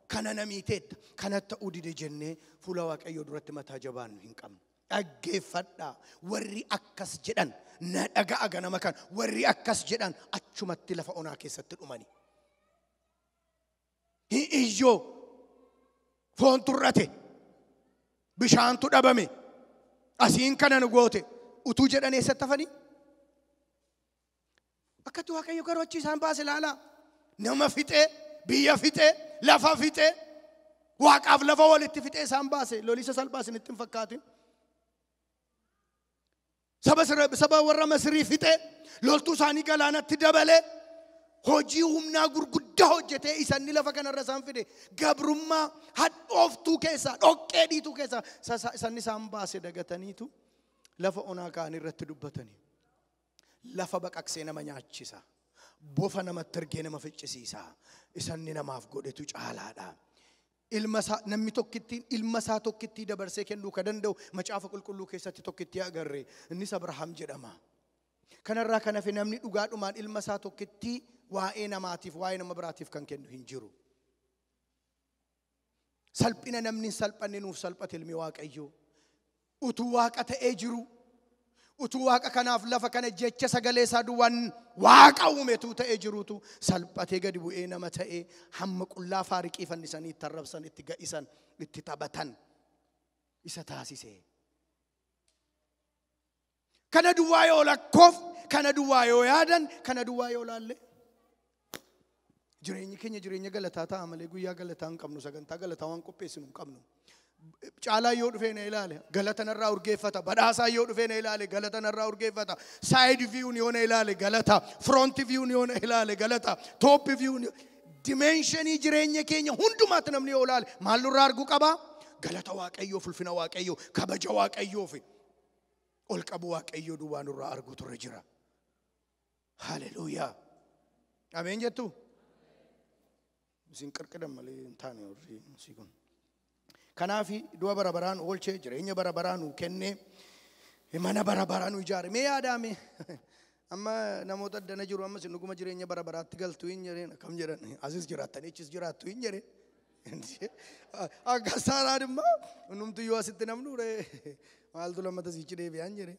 Kana namiiteetta. Kana ta'uu dide jennee fuula Waaqayyoo duratti mataa jabaannu hin qabnu. Dhaggeeffadhaa. Warri akkas jedhan na dhaga'a ganama kana. Warri akkas jedhan achumatti lafa onaa keessatti dhumani. Hin iyyoo. Foon turrate. Bishaantu dhabame. Asiin kana nu goote. Utuu jedhan eessatti hafanii? Akkatti Waaqayyo garuu achi isaan baase ilaalaa. Nama fixee, biyya fixee, lafa fixee, Waaqaaf lafa walitti fixee isaan baase. Lolisa salphaa isinitti hin fakkaatin. Saba warra Masirii fixee, loltuu isaanii galaanatti dabalee, hojii humnaa gurguddaa hojjetee isanni lafa kanarra isaan fide. Gabrummaa hadhooftuu keessaa, dhoqqee dhiituu keessaa isanni isaan baase dagataniitu lafa onaa ka'anii irratti dubbatanii. Lafa baqaqsee nama nyaachisa. Bofa namatti ergee nama ficcisiisa. Isanni namaaf godhetu caalaadha. Ilma isaa, namni tokkittiin ilma isaa tokkittii dabarsee kennuu ka danda'u macaafa qulqulluu keessatti tokkittii agarre. Innis Abrahaam jedhama. Kanarraa kan hafe namni dhugaadhumaan ilma isaa tokkittii waa'ee namaatiif waa'ee nama biraatiif kan kennu hin jiru. Salphina namni hin salphanne nuuf salphate ilmi Waaqayyoo. Utuu Waaqa ta'ee jiru, Utuu waaqa kanaaf lafa kana jecha sagalee isaa duwwaan waaqa uumetu ta'ee jirutu salphatee gadi bu'ee nama ta'ee hamma qullaa faariqii fannisanii itti arrabsan, itti ga'isan, itti taphatan isa taasise. Kana duwwaa yoo lakkoof, kana duwwaa yoo yaadan, kana duwwaa yoo laalle jireenyi keenya jireenya galataa ta'a malee guyyaa galataa hin qabnu, sagantaa galataa waan qopheessinu hin qabnu. Caalaa yoo dhufee na ilaale galata narraa urgeeffata. Badhaasaa yoo dhufee na ilaale galata narraa urgeeffata. Side view yoo na ilaale galata. Front view yoo na ilaale galata. Top view, dimensionii jireenya keenya hundumaatti namni yoo ilaale maal nurraa arguu qaba? Galata Waaqayyoo, ulfina Waaqayyoo, kabaja Waaqayyoo fi ol qabu Waaqayyoo duwwaa nurraa arguu turre jira. Haleluuyaa. Ameen jettu? Isin qirqidan malee hin taane warri asii kun. Kanaaf du'a bara baraan oolchee, jireenya bara baraa nuu kennee, mana bara baraa nu ijaare. Mee yaadaame amma namoota addana jiru amma isin dhuguma jireenya bara baraatti galtu hin jedheen, akkam jedhan, asis jiraattanii achis jiraattu hin jedheen. Akka saaraan immoo hundumtu yoo asitti namnu maaltu lammata sichi deebi'aan jedhe.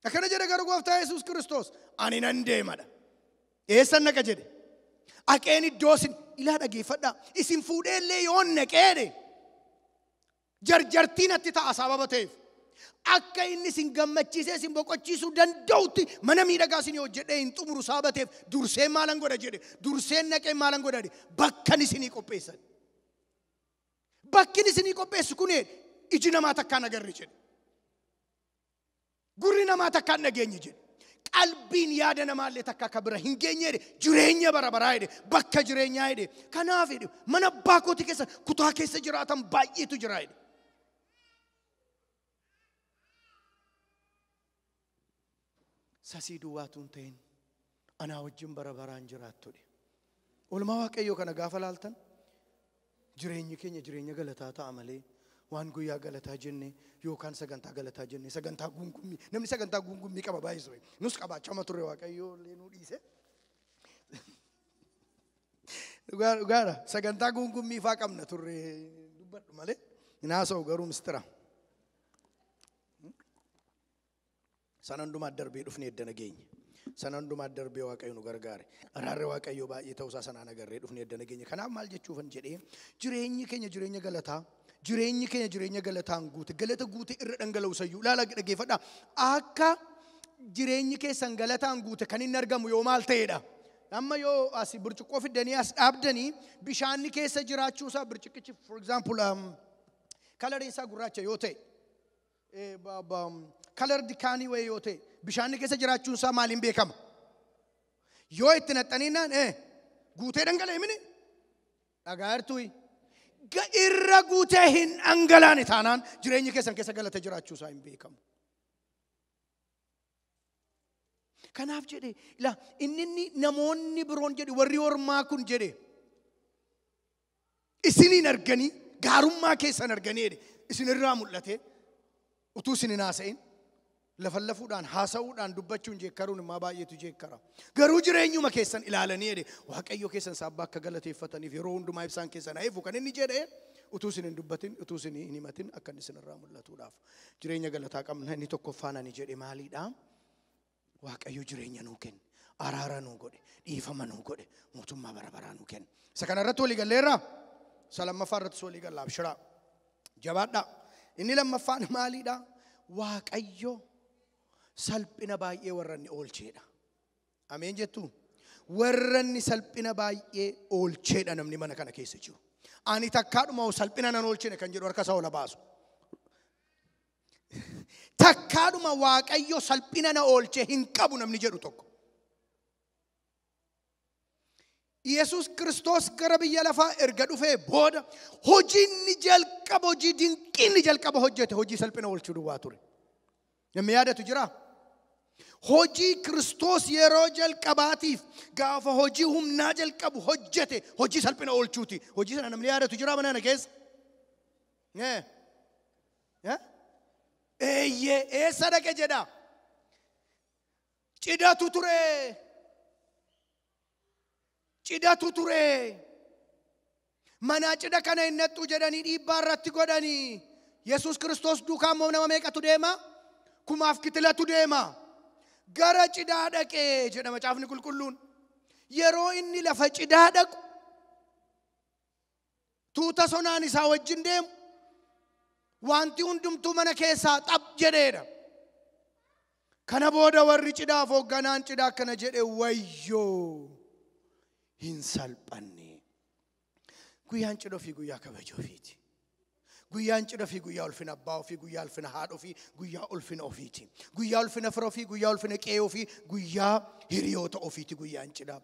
Akkana jedhe garuu gooftaa Yesuus Kiristoos ani nan deemadha. Eessan naqa jedhe? Aqeen iddoo isin ilaa dhageeffadhaa. Isin fuudhee illee yoo naqeedhe jarjartii natti ta'a sababa ta'eef. Akka inni isin gammachiisee isin boqochiisuu danda'utti mana miidhagaa isin hojjedhee hin xumuru sababa ta'eef dursee maalan godha jedhe. Durseen naqee maalan godha jedhe. Bakkan isinii qopheessan. Bakkin isinii qopheessu kun iji namaa takkaan agarre jedhe. Gurri namaa takkaan dhageenye jedhe. Qalbiin yaada namaallee takka akka bira hin geenye jedhe. Jireenya bara baraa jedhe. Bakka jireenyaa jedhe. Kanaaf jedhe mana abbaa kootii keessa kutaa keessa jiraatan baay'eetu jira jedhe. Sasii duwwaatu hin ta'in anaa wajjin bara baraan jiraattudha. Oolmaa Waaqayyoo kana gaafa laaltan jireenyi keenya jireenya galataa ta'a malee waan guyyaa galataa jenne yookaan sagantaa galataa jenne sagantaa guungummii, namni sagantaa guungummii qaba baay'isuu nus qabaachaa turre, Waaqayyoo illee nuu dhiise. Dhugaadha, sagantaa guungummii faa qabna turre, dubbadhu malee hin haasa'u garuu mistira. Sana hundumaa darbee dhufnee eddana geenye. Sana hundumaa darbee Waaqayyo nu gargaare. Araarri Waaqayyoo baay'ee ta'uusaa sanaan agarree dhufnee eddana geenye. Kanaaf maal jechuufan jedhee, jireenyi keenya jireenya galataa, jireenyi keenya jireenya galataan guute, galata guute irra dhangala'u sayyuu ilaala dhaggeeffadhaa. Akka jireenyi keessan galataan guute kan inni argamu yoo maal ta'edha? Amma yoo as burcuqqoo fiddanii as dhaabdanii bishaanni keessa jiraachuusaa burcuqqichi, for example, coloriin isaa gurraacha yoo ta'e, colored kaanii wayii yoo ta'e, bishaanni keessa jiraachuun isaa maaliin beekama? Yoo itti naxxaniinaan guutee dhangala'e mini dhagaa jirtuyi. Irra guutee hin dhangalaane taanaan jireenyi keessan keessa galata jiraachuu isaa hin beekamu. Kanaaf jedhe ilaa inni namoonni biroon jedhe warri ormaa kun jedhe isiniin arganii gaarummaa keessan arganii jedhe isinirraa mul'ate utuu isin hin haasa'in lafa lafuudhaan haasa'uudhaan dubbachuun jeekkaruun immoo baay'eetu jeekkara. Garuu jireenyuma keessan ilaalanii jedhe Waaqayyo keessan saabbaa akka galateeffataniif yeroo hundumaa ibsaan keessan haa ifu kan inni jedhe utuu isin hin dubbatin, utuu isin hin himatin akka inni isinirraa mul'atuudhaaf. Jireenya galataa qabna. Inni tokkoffaan ani jedhe maaliidha? Waaqayyo jireenya nuu kenne, araara nuu godhe, dhiifama nuu godhe, mootummaa bara baraa nuu kenne. Isa kana irratti walii galleerraa? Isa lammaffaa irrattis walii galla, abshiraa. Jabaadhaa. Inni lammaffaan maaliidha? Waaqayyo salphina baay'ee warra inni oolcheedha. Ameen jettuu? Warra inni salphina baay'ee oolcheedha namni mana kana keessa jiru. Ani takkaadhuma salphina nan oolchine kan jedhu harka isaa ola baasu. Takkaadhuma Waaqayyo salphina na oolchee hin qabu namni jedhu tokko. Yesuus Kiristoos gara biyya lafaa erga dhufee booda hojii inni jalqaba, hojii dinqii inni jalqaba hojjete hojii salphina oolchuu duwwaa ture. Namni yaadatu jiraa? Hojii Kiristoos yeroo jalqabaatiif gaafa hojii humnaa jalqabu hojjete hojii salphina oolchuuti. Hojii sana namni yaadatu jiraa mana kana keessa? Eeyyee, eessa dhaqe jedha? Cidhatu ture. Cidhatu ture. Mana cidha kana hin naxxu jedhanii dhiibbaa irratti godhanii. Yesuus Kiristoos duukaa immoo nama meeqatu deema? Kumaaf kitilatu deema. Gara cidhaa dhaqee jedha macaafni qulqulluun. Yeroo inni lafa cidhaa dhaqu tuuta sonaan isaa wajjin deemu wanti hundumtuu mana keessaa xab jedheedha. Kana booda warri cidhaaf hoogganaan cidhaa akkana jedhe wayyoo hin salphanne. Guyyaan cidha ofii guyyaa kabaja ofiiti. Guyyaan cidha ofii guyyaa ulfina abbaa ofii, guyyaa ulfina haadha ofii, guyyaa ulfina ofiiti. Guyyaa ulfina fira ofii, guyyaa ulfina qe'ee ofii, guyyaa hiriyoota ofiiti guyyaan cidhaa.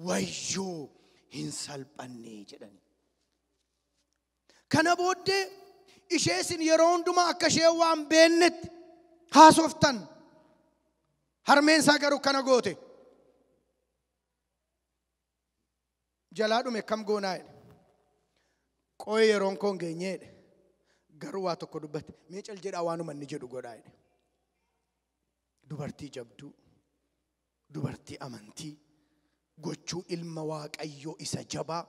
Wayyoo hin salphanne jedhani. Kana booddee ishee isin yeroo hundumaa akka ishee waan beeknetti haasoftan. Harmeen isaa garuu kana goote. Jalaa dhume kam goonaa jedhe. Qooyi yeroon koo hin geenye jedhe. Garuu waa tokko dubbate. Mee cal jedhaa waanuma inni jedhu godhaa jedhe. Dubartii jabduu, dubartii amantii, gochuu ilma Waaqayyoo isa jabaa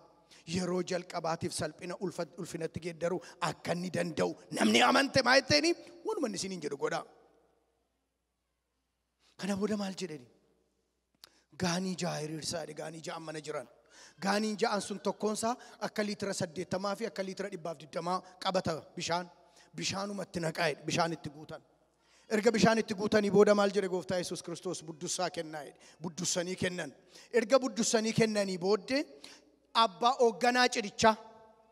yeroo jalqabaatiif salphina ulfinatti geeddaruu akka inni danda'u namni amante maa jetteeni waanuma inni isiniin jedhu godhaa. Kana booda maal jedhani? Gaanii ja'a hiriirsaa jedhe, gaanii ja'an mana jiran. Gaaniin ja'an sun tokkoonsaa akka liitira 80 fi akka liitira 120 qabata bishaan. Bishaanumatti naqaa jedhe, bishaan itti guutan. Erga bishaan itti guutanii booda maal jedhe gooftaa Yesuus Kiristoos buddussaa kennaa jedhe. Buddussanii kennan. Erga buddussanii kennanii booddee abbaa hoogganaa cidhichaa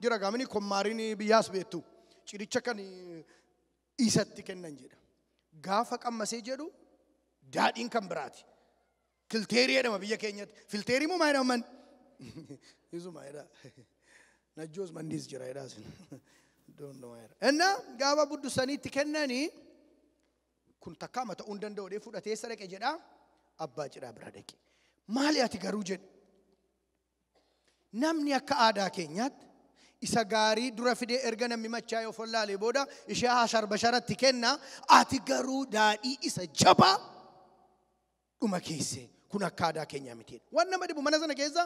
jira gaamini kommaariin biyyaas beektu. Cidhicha kan isatti kennan jedha. Gaafa qammasee jedhu daadhiin kan biraati. Filteerii jedhama biyya keenyatti. Filteerii moo maal jedhaman? Isuma jedha. Najjoos mandiis jira jedhaa sin. Don't know jedha. Inna gaafa buddussaniitti kennanii kun takkaama ta'uu hin danda'u dhee fudhatee eessa dhaqe jedhaa abbaa cidhaa bira dhaqe. Maali ati garuu jedhe. Namni akka aadaa keenyaatti isa gaarii dura fidee erga namni machaa'ee of wallaalee booda ishee hashar basharatti kenna. Ati garuu daadhii isa jabaa dhuma keesse. Kun akka aadaa keenyaa miti. Waan nama dhibu mana sana keessa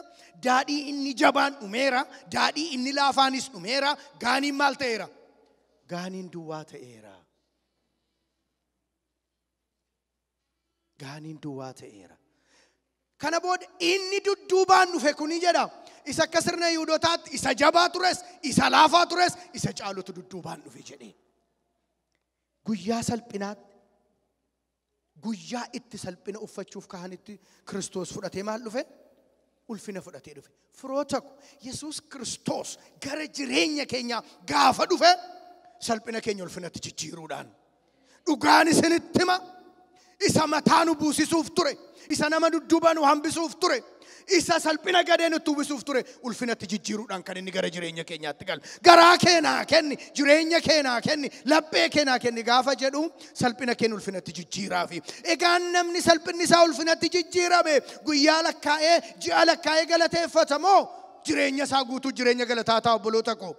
daadhii inni jabaan dhumeera, daadhii inni laafaanis dhumeera, gaaniin maal ta'eera? Gaaniin duwwaa ta'eera. Gaaniin duwwaa ta'eera. Kana booda inni dudduubaan dhufe kuni jedha. Isa akka sirna Yihuudootaatti isa jabaa tures, isa laafaa tures, isa caalutu dudduubaan dhufe jedhee. Guyyaa salphinaatti, guyyaa itti salphina uffachuuf kahanitti Kiristoos fudhatee maal dhufe? Ulfina fudhatee dhufe. Firoota ko, Yesuus Kiristoos gara jireenya keenyaa gaafa dhufe salphina keenya ulfinatti jijjiiruudhaan. Dhugaan isinitti hima. Isa mataa nu buusisuuf ture, isa nama dudduuba nu hambisuuf ture, isa salphina gadee nutti uwwisuuf ture, ulfinatti jijjiiruudhaan kan inni gara jireenya keenyaatti galu. Garaa keenaa kenni, jireenya keenaa kenni, laphee keenaa kenni gaafa jedhu salphina keenya ulfinatti jijjiiraafi. Egaan namni salphinni isaa ulfinatti jijjiirame guyyaa lakkaa'ee ji'a lakkaa'ee galateeffatamoo jireenya isaa guutuu jireenya galataa ta'a obboloota koo.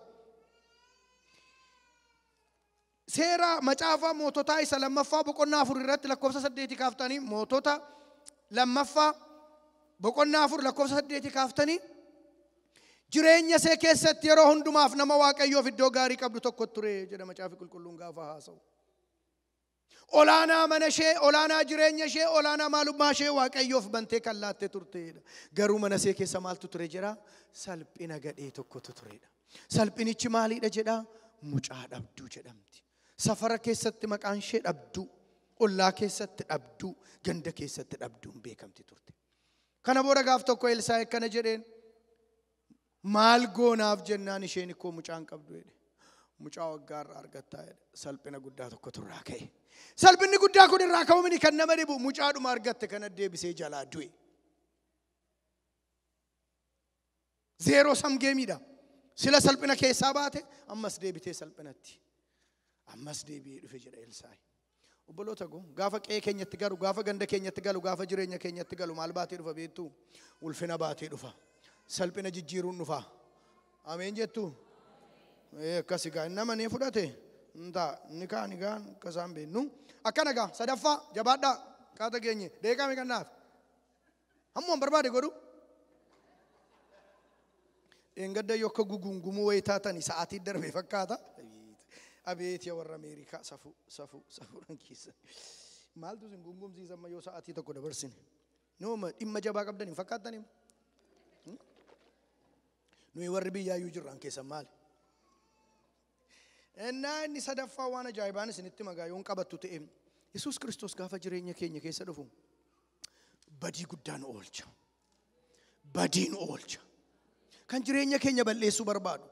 Seera macaafa moototaa isa lammaffaa boqonnaa 4 irratti lakkoofsa 8 kaaftanii mootota lammaffaa boqonnaa 4 lakkoofsa 8 kaaftanii jireenya ishee keessatti yeroo hundumaaf nama Waaqayyoof iddoo gaarii qabdu tokko ture jedha macaafi qulqulluun gaafa haasa'u. Olaanaa mana ishee, olaanaa jireenya ishee, olaanaa maalummaa ishee Waaqayyoof bantee kan laatte turteedha. Garuu mana ishee keessa maaltu ture jedha? Salphina gadhee tokkotu turedha. Salphinichi maaliidha jedha? Mucaa dhabduu jedhamti. Safara keessatti maqaan ishee dhabduu, ollaa keessatti dhabduu, ganda keessatti dhabduun beekamti turte. Kana booda gaaf tokko Elsaa'i akkana jedheen, maal goonaaf jennaan isheen koo mucaan qabdu jedhe. Mucaa waggaa irraa argattaa jedhe. Salphina guddaa tokkotu irraa ka'e. Salphinni guddaa kun irraa ka'uu mini kan nama dhibu mucaadhuma argatte kana deebisee jalaa du'e. Zeeroo samgeemiidha. Sila salphina keessaa baate ammas deebitee salphinatti. Ammas deebi'ee dhufe jedha Elsaa'i. Obboloota koo gaafa qe'ee keenyatti galu, gaafa ganda keenyatti galu, gaafa jireenya keenyatti galu maal baatee dhufa beektuu? Ulfina baatee dhufa. Salphina jijjiiruun dhufa. Ameen jettuu? Akkas egaa inni amanee fudhate. Intaa inni kaan egaa akka isaan beeknu. Akkana egaa sadaffaa jabaadhaa qaata geenye deeqaa meeqa naaf? Hamma barbaade godhu. Dheengadda yoo akka guguungumuu wayii taatanii sa'aatii darbe fakkaata. Abeet yaa warra Ameerikaa safuu safuu safuudhaan keessa. Maaltu isin gungumsiisa amma yoo sa'aatii tokko dabarsine? Nooma dhimma jabaa qabdan hin fakkaattanii? Nuyi warri biyyaayyuu jirran keessan maali? Ennaa inni sadaffaa waan ajaa'ibaan isinitti magaa yoon qabattu ta'e Yesuus Kiristoos gaafa jireenya keenya keessa dhufu badii guddaa nu oolcha. Badii nu oolcha. Kan jireenya keenya balleessuu barbaadu,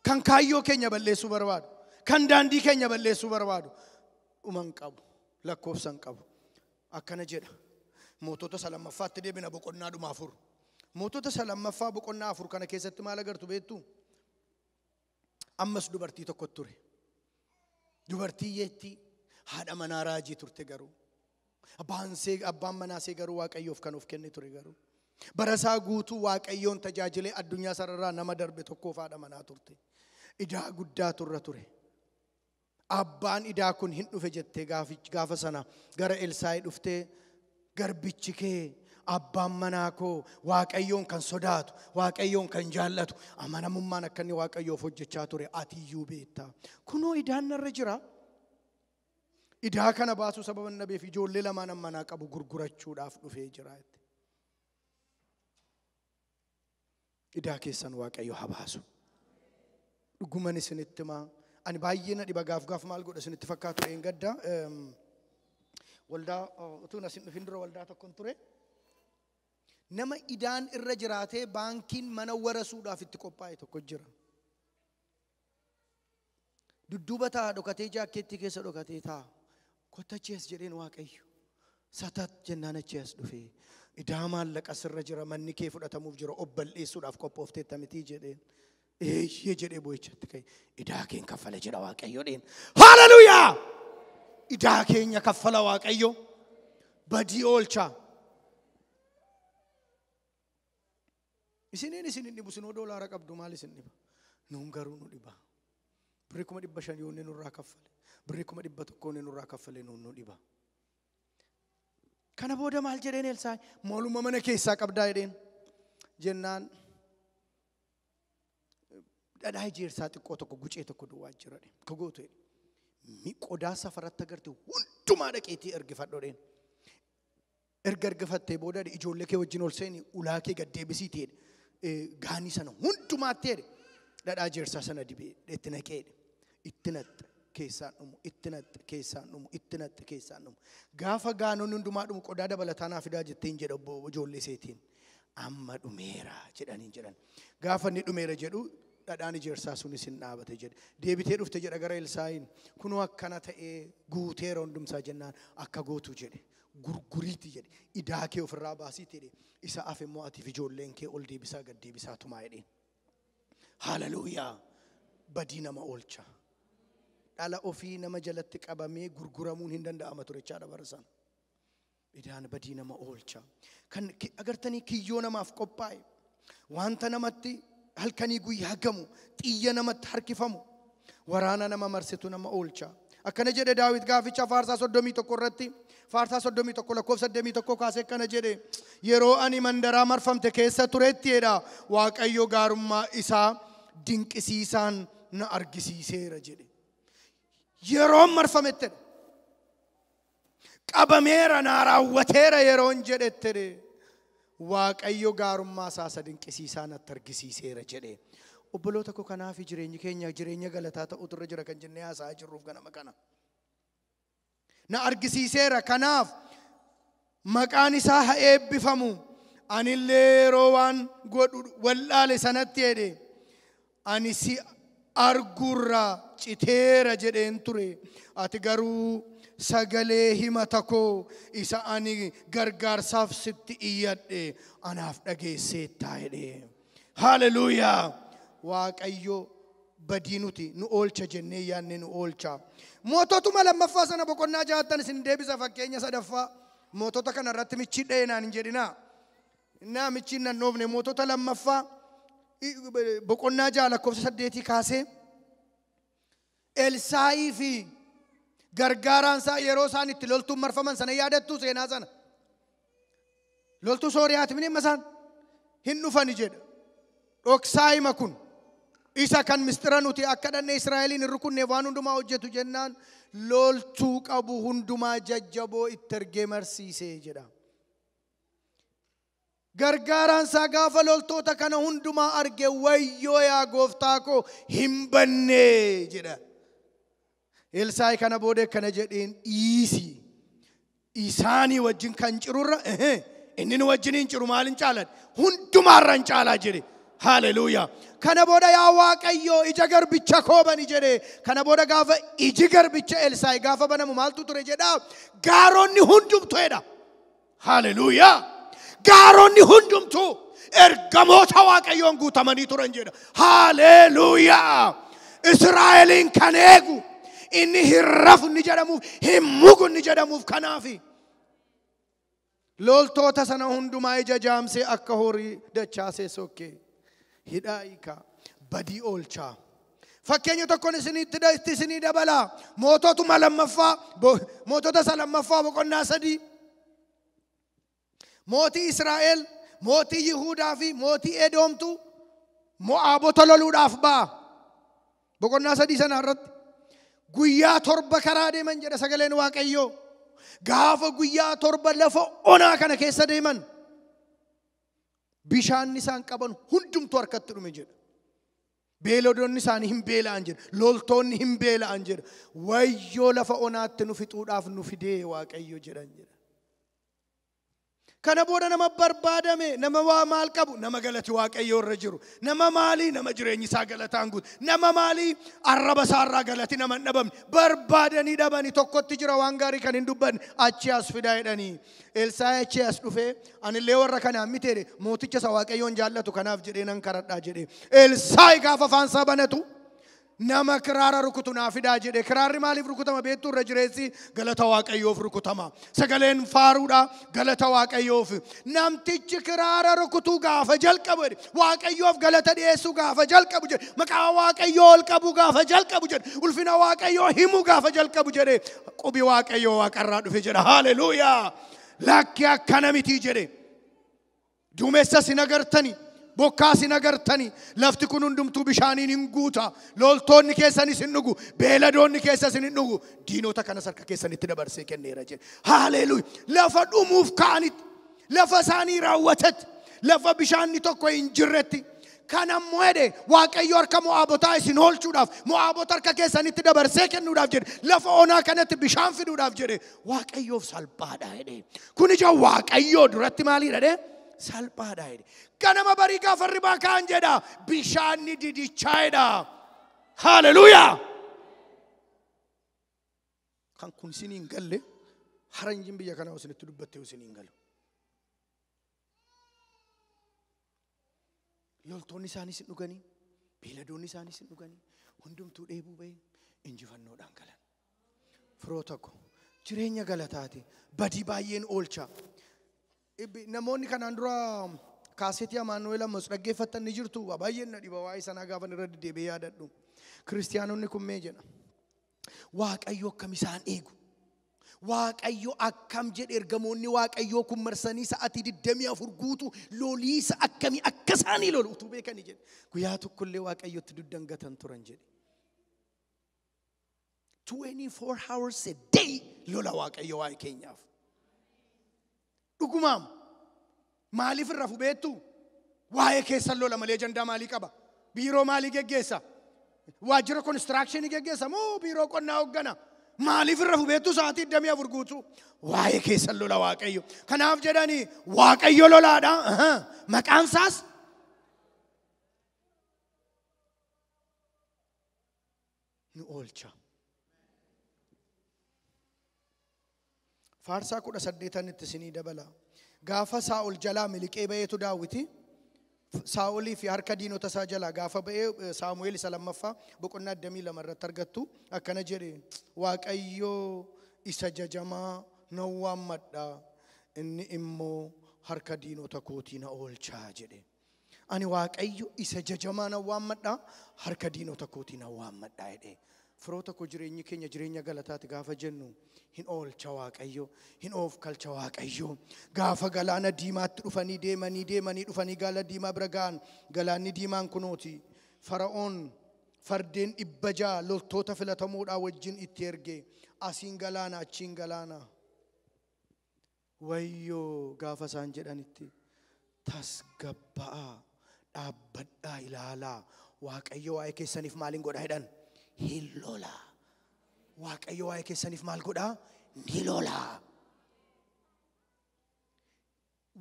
kan kaayyoo keenya balleessuu barbaadu, kan daandii keenya balleessuu barbaadu dhuma hin qabu, lakkoofsa hin qabu. Akkana jedha. Mootota isa lammaffaatti deebina boqonnaa dhuma 4. Mootota isa lammaffaa boqonnaa 4 kana keessatti maal agartu beektu? Ammas dubartii tokko ture. Dubartii yeettii haadha manaa raajii turte garuu. Abbaan manaasee garuu Waaqayyoof kan of kenne ture garuu. Bara isaa guutuu Waaqayyoon tajaajilee addunyaa sararraa nama darbe tokkoof haadha manaa turte. Idaa guddaa turre ture. Abbaan idaa kun hin dhufe jettee gaafa sana gara Elsaayi dhuftee garbichi kee abbaan manaa koo Waaqayyoon kan sodaatu, Waaqayyoon kan jaallatu, amanamummaan akka inni Waaqayyoof hojjechaa ture ati iyyuu beekta. Kunoo idaan narra jira. Idaa kana baasuu sababa hin dhabeef ijoollee lamaan manaa qabu gurgurachuudhaaf dhufee jira. Idaa keessan Waaqayyo haa baasu. Dhuguman isinitti himaa. Ani baay'ee na dhiba gaaf gaaf maal godha isinitti fakkaatu eengadda. Waldaa utuu asin dhufin dura waldaa tokkon ture. Nama idaan irra jiraatee baankiin mana warasuudhaaf itti qophaa'e tokko jira. Dudduuba taa'a dhokatee jaakkeettii keessa dhokatee taa'a. Kotta achi as jedheen Waaqayyo. Satat jennaan achi as dhufee. Idaa maallaqa sirra jira manni kee fudhatamuuf jira obballeessuudhaaf qophoofteetta mitii jedheen. Eeyyee jedhee boo'ichatti ka'e. Idaa keen kaffala jedha Waaqayyo dheen. Haleluuyaa! Idaa keenya kaffala Waaqayyo. Badii oolcha. Isiniin isin hin dhibu sinoo doolaara qabdu maal isin dhiba? Nuun garuu nu dhiba. Birrii 500,000 yoo inni nurraa kaffale. Birrii 100,000 inni nurraa kaffale nuun nu dhiba. Kana booda maal jedheen Elsaayi? Maaluma mana keessaa qabdaa jedheen. Jennaan dhadhaa ijeersaa xiqqoo tokko gucee tokko duwwaa jira jedhe. Ka gootu jedhe. Mi qodaa safaratti agarte hundumaa dhaqeetii ergifadhu jedheen. Erga ergifattee booda ijoollee kee wajjin ol seeni ulaa kee gad deebisiiti jedhe. Gaanii sana hundumaatti jedhe. Dhadhaa ijeersaa sana dibee itti naqee jedhe. Itti naqxe keessaan dhumu, itti naqxe keessaan dhumu, itti naqxe keessaan dhumu. Gaafa gaanonni hundumaa dhumu qodaa dabalataa naa fidaa jetteen jedha obbo ijoollee seetiin. Amma dhumeera jedhaniin jedhan. Gaafa inni dhumeera jedhu dhadhaan ijeersaa sunis hin dhaabate jedhe. Deebitee dhufte jedha gara Elsaayiin. Kunoo akkana ta'ee guuteera hundumsaa jennaan akka gootu jedhe. Gurguriiti jedhe. Idaa kee ofirraa baasiiti jedhe. Isa hafe immoo atiif ijoolleen kee ol deebisaa gad deebisaa tumaa jedheen. Haleluuyaa! Badii nama oolcha. Dhala ofii nama jalatti qabamee gurguramuun hin danda'ama ture jechaadha bara sana. Idaan badii nama oolcha. Kan agartanii kiyyoo namaaf qophaa'e. Wanta namatti halkanii guyyaa gamu, xiyya namatti harkifamu, waraana nama marsitu nama oolcha. Akkana jedhe Daawit gaaficha faarsaa 31 irratti, faarsaa 31 lakkoofsa 21 kaasee akkana jedhe, yeroo ani mandaraa marfamte keessa turetti jedha, Waaqayyo gaarummaa isaa dinqisiisaan na argisiiseera jedhe. Yeroon marfametti jedhe. Qabameera naa raawwateera yeroon jedhetti jedhe. Waaqayyo gaarummaa isaa isa dinqisiisaa natti argisiiseera jedhe. Obboloota koo kanaaf jireenyi keenya jireenya galataa ta'utu irra jira kan jennee haasa'aa jirruuf ganama kana. Na argisiiseera kanaaf maqaan isaa haa eebbifamu. Anillee yeroo waan godhu wallaale sanatti jedhe. Ani si arguurraa citeera jedheen ture. Ati garuu sagalee himata koo isa ani gargaarsaaf sitti iyyadhe anaaf dhageesseettaa jedhe. Haleluuyaa! Waaqayyo badii nuti nu oolcha jennee yaadne nu oolcha. Moototuma lammaffaa sana boqonnaa 6 isin deebisa fakkeenya sadaffaa. Mootota kana irratti michii dha'ee naan hin jedhinaa. Innaa michiin nan dhoofne mootota lammaffaa boqonnaa 6 lakkoofsa 8 kaasee Elsaayii fi gargaaraan isaa yeroo isaan itti loltuun marfaman sana yaadattu seenaa sana. Loltuu Sooriyaati mini amma isaan hin dhufani jedha. Dhoksaa hima kun Isa kan mistira nuti akka dhanne Israa'eliin hin rukunneef waan hundumaa hojjetu jennaan loltuu qabu hundumaa jajjaboo itti ergee marsiisee jedha. Gargaaraan isaa gaafa loltoota kana hundumaa arge wayyoo yaa gooftaa koo hin banne jedha. Elsaa'i kana booda kana jedheen dhiisi. Isaanii wajjin kan cirurra inni nu wajjin hin ciru maal hin caalan hundumaarra hin caalaa jedhe. Hallelujah. Kana booda yaa Waaqayyo ija garbicha koo bani jedhe. Kana booda gaafa iji garbicha Elsaa'i gaafa banamu maaltu ture jedha? Gaaronni hundumtuu jedha. Hallelujah. Gaaronni hundumtuu ergamoota Waaqayyoon guutamanii turan jedha. Hallelujah. Israa'eliin kan eegu inni hin rafu inni jedhamuuf hin mugu inni jedhamuuf kanaafi. Loltoota sana hundumaa ija jaamsee akka horii dachaasee sokkee. Hidhaa hiikaa badii oolchaa. Fakkeenya tokkoon isinitti isinii dabalaa. Moototuma lammaffaa mootota isa lammaffaa boqonnaa 3. Mootii Israa'el, mootii Yihuudaa fi mootii Edoomtu Mo'aabota loluudhaaf ba'a. Boqonnaa 3 sana irratti guyyaa 7 karaa deeman jedha sagaleen Waaqayyoo. Gaafa guyyaa 7 lafa onaa kana keessa deeman bishaan isaan qaban hundumtuu harkatti dhume jedha. Beelodoonni isaanii hin beela'an jedha. Loltoonni hin beela'an jedha. Wayyoo lafa onaatti nu fixuudhaaf nu fidee Waaqayyo jedhan jedha. Kana booda nama barbaadame, nama waa maal qabu, nama galati Waaqayyo irra jiru, nama maalii, nama jireenyi isaa galataan guutu, nama maalii arraba isaa irraa galati nama hin dhabamne, barbaadanii dhabanii tokkotti jira waan gaarii kan hin dubbanne achi as fidaa jedhanii. Elsaa'i achi as dhufee anillee warra kanaan miti jedhe mooticha isa Waaqayyoon jaallatu kanaaf jedhee nan karadhaa jedhe. Elsaa'i gaafa afaan isaa banatu nama kiraara rukutu naa fidaa jedhe. Kiraarri maaliif rukutama beektu? Irra jireessi galata Waaqayyoof rukutama. Sagaleen faaruudha galata Waaqayyoof. Namtichi kiraara rukutuu gaafa jalqabu jedhe. Waaqayyoof galata dhiyeessuu gaafa jalqabu jedhe. Maqaa Waaqayyoo ol qabu gaafa jalqabu jedhe. Ulfina Waaqayyoo himuu gaafa jalqabu jedhe. Qubi Waaqayyoo waaqarraa dhufe jedha. Haleluuyaa. Lakki akkana miti jedhe. Duumessas hin agartani. Bokkaas hin agartani. Lafti kun hundumtuu bishaaniin hin guuta. Loltoonni keessanis hin dhugu. Beeladoonni keessas hin dhugu. Diinota kanas harka keessanitti dabarsee kenneera jedhe. Haleluuyaa. Lafa dhumuuf ka'anitti, lafa isaanii raawwatetti, lafa bishaanni tokko hin jirretti. Kana ammoo jedhe Waaqayyo harka Mo'aabotaa isin oolchuudhaaf, Mo'aabota harka keessanitti dabarsee kennuudhaaf jedhe, lafa onaa kanatti bishaan fiduudhaaf jedhe, Waaqayyoof salphaadha jedhe. Kun ija Waaqayyoo duratti maaliidha jedhe? Salphaadha jedhe. Ganama barii gaafa ribaa ka'an jedha bishaanni didichaa jedha. Haleluuyaa. Kan kun isiniin galle haranjiin biyya kanaa isinitti dubbattee isiniin galu. Loltoonni isaaniis hin dhuganii, beeladoonni isaaniis hin dhuganii, hundumtuu dheebuu ba'ee injifannoodhaan galan. Firoota ko jireenya galataati badii baay'een oolcha. Namoonni kanaan dura kaasetii Amaanu'eel ammas dhaggeeffattan ni jirtu. Baay'een na dhiba waa'ee sanaa gaafa irra deddeebi'ee yaadadhu. Kiristiyaanonni kun mee jedha. Waaqayyo akkam isaan eegu. Waaqayyo akkam jedhe ergamoonni Waaqayyoo kun marsanii sa'atii 24 guutuu loliisa akkamii akka isaanii lolu utuu beekanii jedhe. Guyyaa tokkollee Waaqayyotti duddangatan turan jedhe. 24 hours a day lola Waaqayyo waa'ee keenyaaf. Dhugumaam maaliif irra beektu? Waa'ee keessan lola malee ajandaa maalii qaba? Biiroo maalii geggeessa? Waajjira konistiraakshini geggeessa moo biiroo qonnaa hooggana? Maaliif irra beektu sa'aatii 24 guutuu? Waa'ee keessan lola Waaqayyo. Kanaaf jedhanii Waaqayyo lolaadha. Maqaan isaas nu oolcha. Faarsaa 18 itti isinii dabala. Gaafa Saa'ol jalaa miliqee ba'eetu Daawiti. Saa'olii fi harka diinota isaa jalaa gaafa ba'ee Saamu'eel isa lammaffaa boqonnaa 22 irratti argattu akkana jedhe. Waaqayyo isa jajamaa na waammadha, inni immoo harka diinota kootii na oolchaa jedhe. Ani Waaqayyo isa jajamaa na waammadha, harka diinota kootii na waammadha jedhe. Firoota koo jireenyi keenya jireenya galataati gaafa jennu hin oolcha Waaqayyo, hin oofkalcha Waaqayyo. Gaafa galaana diimaatti dhufanii deemanii deemanii dhufanii galaana diimaa bira ga'an, galaanni diimaan kunooti. Fara'oon fardeen 600 loltoota filatamoodhaa wajjin itti erge. Asiin galaana achiin galaana. Wayyoo gaafa isaan jedhanitti tasgabba'aa dhaabbadhaa ilaalaa. Waaqayyo waa'ee keessaniif maaliin godhaa jedhan? Hin lola. Waaqayyo waa'ee keessaniif maal godhaa? Ni lola.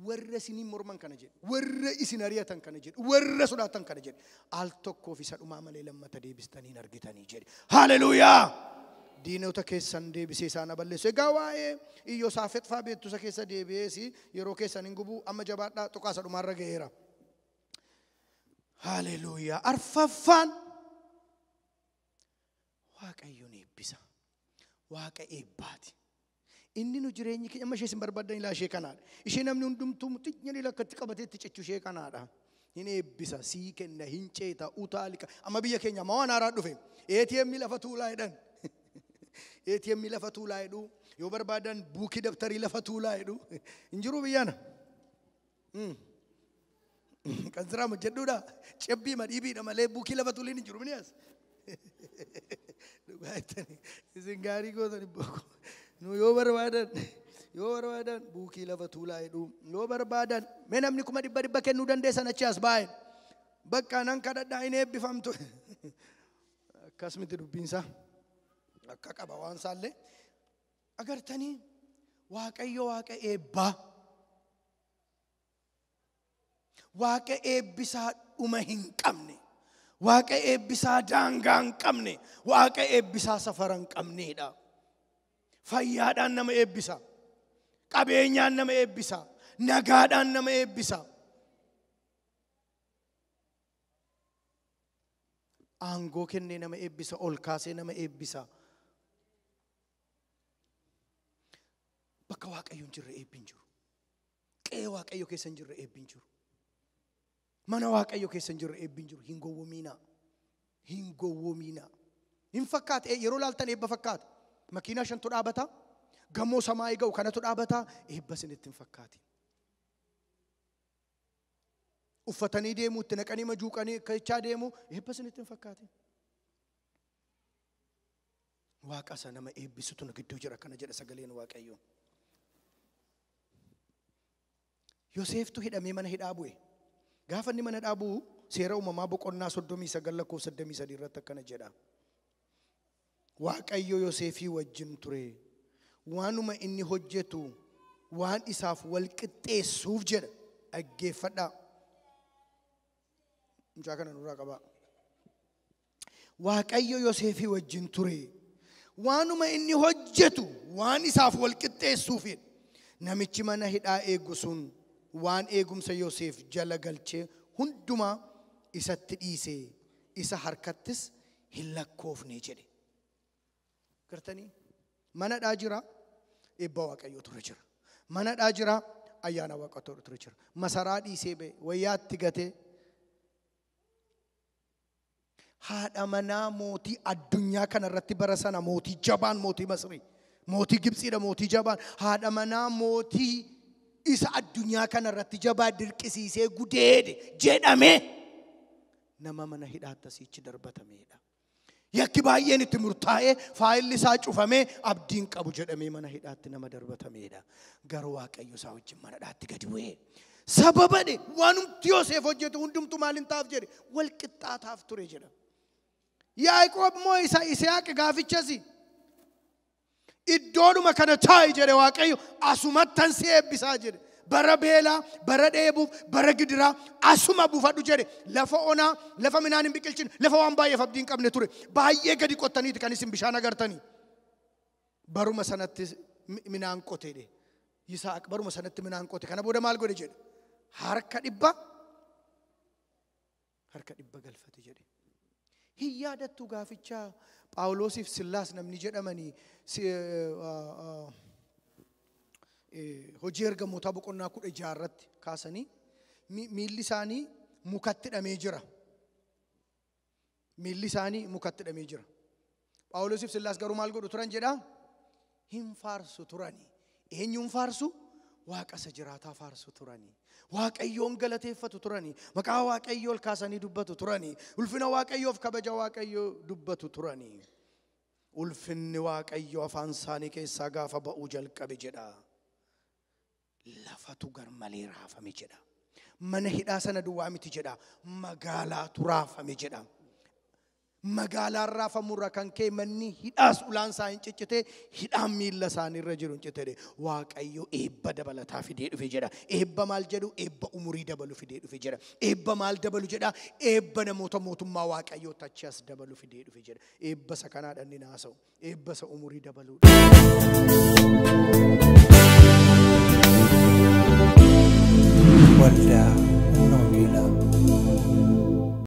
Warra isiniin morman kana jedhe, warra isin ari'atan kana jedhe, warra sodaatan kana jedhe, al tokkoof isa dhumaa malee lammata deebistanii hin argitanii jedhe. Haleluuyaa! Diinota keessan deebisee isaan balleessu. Egaa waa'ee Iyyosaafex fa'aa beektu isa keessa deebi'ees yeroo keessan hin gubu amma jabaadhaa tuqaa isa dhumaarra ga'eera. Haleluuyaa! Arfaffaan Waaqayyoon eebbisa. Waaqa eebbaati. Inni nu jireenyi keenya amma ishee isin barbaadan ilaa ishee kanaadha. Ishee namni hundumtuu xinyanii lakkatti qabatee itti cichu ishee kanaadha. Hin eebbisa, sii kenna, hin ceeta, utaalika. Amma biyya keenya amma waan haaraa dhufe. ATM lafa tuulaa jedhan. ATM lafa tuulaa jedhu. Yoo barbaadan buukii dabtarii lafa tuulaa jedhu. Hin jiru biyyana. Kan siraa hojjedhuudha. Cebbii madhiibiidha malee buukii lafa tuuliin hin jiru minias. Dhugaa jettanii isin gaarii gootani booko. Nu yoo barbaadan buukii lafa tuulaa jedhu. Yoo barbaadan mee namni 100,000 kennuu dandeessan achi as baay'ee. Bakka nan kadhadhaa hin eebbifamtu. Akkas miti dubbiinsaa. Akka qaba waan isaallee. Agartanii Waaqayyo Waaqa eebbaa. Waaqa eebbisaa dhuma hin qabne. Waaqa eebbisaa daangaa hin qabne. Waaqa eebbisaa safara hin qabneedha. Fayyaadhaan nama eebbisa. Qabeenyaan nama eebbisa. Nagaadhaan nama eebbisa. Aangoo kennee nama eebbisa. Ol kaasee nama eebbisa. Bakka Waaqayyo hin jirre eebbi hin jiru. Qe'ee Waaqayyo keessa hin jirre eebbi hin jiru. Mana Waaqayyo keessa hin jirre eebbi hin jiru. Hin gowwoominaa. Hin gowwoominaa. Hin fakkaate yeroo laaltan eebba fakkaata. Makiinaa 5tu dhaabata. Gamoo samaayii ga'u kanatu dhaabata. Eebba isinitti hin fakkaate. Uffatanii deemu, itti naqanii majuuqanii akka deemu eebba isinitti hin fakkaate. Waaqa isa nama eebbisutu nu gidduu jira kana jedha sagaleen Waaqayyoo. Yoseeftu hidhamee mana hidhaa bu'e. Gaafa inni mana hidhaa bu'u seera uumamaa boqonnaa 39 lakkoofsa 23 irratti akkana jedha. Waaqayyo Yoseefii wajjin ture. Waanuma inni hojjetu waan isaaf wal qixxeessuuf jedha. Dhaggeeffadhaa. Mucaa kana nurraa qabaa. Waaqayyo Yoseefii wajjin ture. Waanuma inni hojjetu waan isaaf wal qixxeessuuf jedha. Namichi mana hidhaa eegu sun waan eegumsa Yoseef jala galchee hundumaa isatti dhiise isa harkattis hin lakkoofne jedhe. Gartanii mana hidhaa jira eebba Waaqayyootu irra jira. Mana hidhaa jira ayyaana Waaqayyootu irra jira. Masaraa dhiisee ba'e wayyaatti gatee haadha manaa mootii addunyaa kanarratti bara sana mootii jabaan mootii Masrii mootii Gibxiidha mootii jabaan haadha manaa mootii isa addunyaa kanarratti jabaa dirqisiisee gudeede jedhame nama mana hidhaatti asiichi darbatameedha. Yakki baay'een itti murtaa'ee faayilli isaa cufamee abdiin qabu jedhamee mana hidhaatti nama darbatameedha. Garuu Waaqayyo isaa wajjin mana hidhaatti gadi bu'ee. Sababa dhe waanumti Yoseef hojjetu hundumtu maal hin taaf jedhe wal qixxaataaf ture jedha. Yaaqoob immoo isa Yisihaaq gaafichasi iddoodhuma kana taa'i jedhe Waaqayyo asumattan si eebbisaa jedhe. Bara beelaa, bara dheebuuf, bara gidiraa asuma buufadhu jedhe. Lafa onaa, lafa midhaan hin biqilchine, lafa waan baay'eef abdii hin qabne ture. Baay'ee gadi qottaniiti kan isin bishaan agartanii. Baruma sanatti midhaan qote jedhe. Yisaaq baruma sanatti midhaan qote. Kana booda maal godhe jedhe? Harka dhibba galfate jedhe. Hin yaadattu gaafichaa Phaawulosiif Sillaas namni jedhamanii hojii ergamootaa boqonnaa 16 irratti kaasanii miilli isaanii mukatti hidhamee jira. Miilli isaanii mukatti hidhamee jira. Phaawulosiif Sillaas garuu maal godhu turan jedhaa? Hin faarsu turani. Eenyuun faarsu? Waaqa isa jiraataa faarsu turanii. Waaqayyoon galateeffatu turanii. Maqaa Waaqayyoo ol kaasanii dubbatu turanii. Ulfina Waaqayyoof kabaja Waaqayyoo dubbatu turanii. Ulfinni Waaqayyoo afaan isaanii keessaa gaafa ba'uu jalqabe jedha. Lafatu garmalee raafame jedha. Mana hidhaa sana duwwaa miti jedha. Magaalaatu raafame jedha. Magaalaan raafamurra kan ka'e manni hidhaas ulaan isaa hin ciccite, hidhaan miilla isaaniirra jiru hin citte. Waaqayyo eebba dabalataa fidee dhufe jedha. Eebba maal jedhu? Eebba umurii dabalu fidee dhufe jedha. Eebba maal dabalu jedha? Eebba namoota mootummaa Waaqayyoo achi as dabalu fidee dhufe jedha. Eebba isa kanaadha inni naasa'u. Eebba isa umurii dabaluudha. Waldaa Humna Wangeelaa.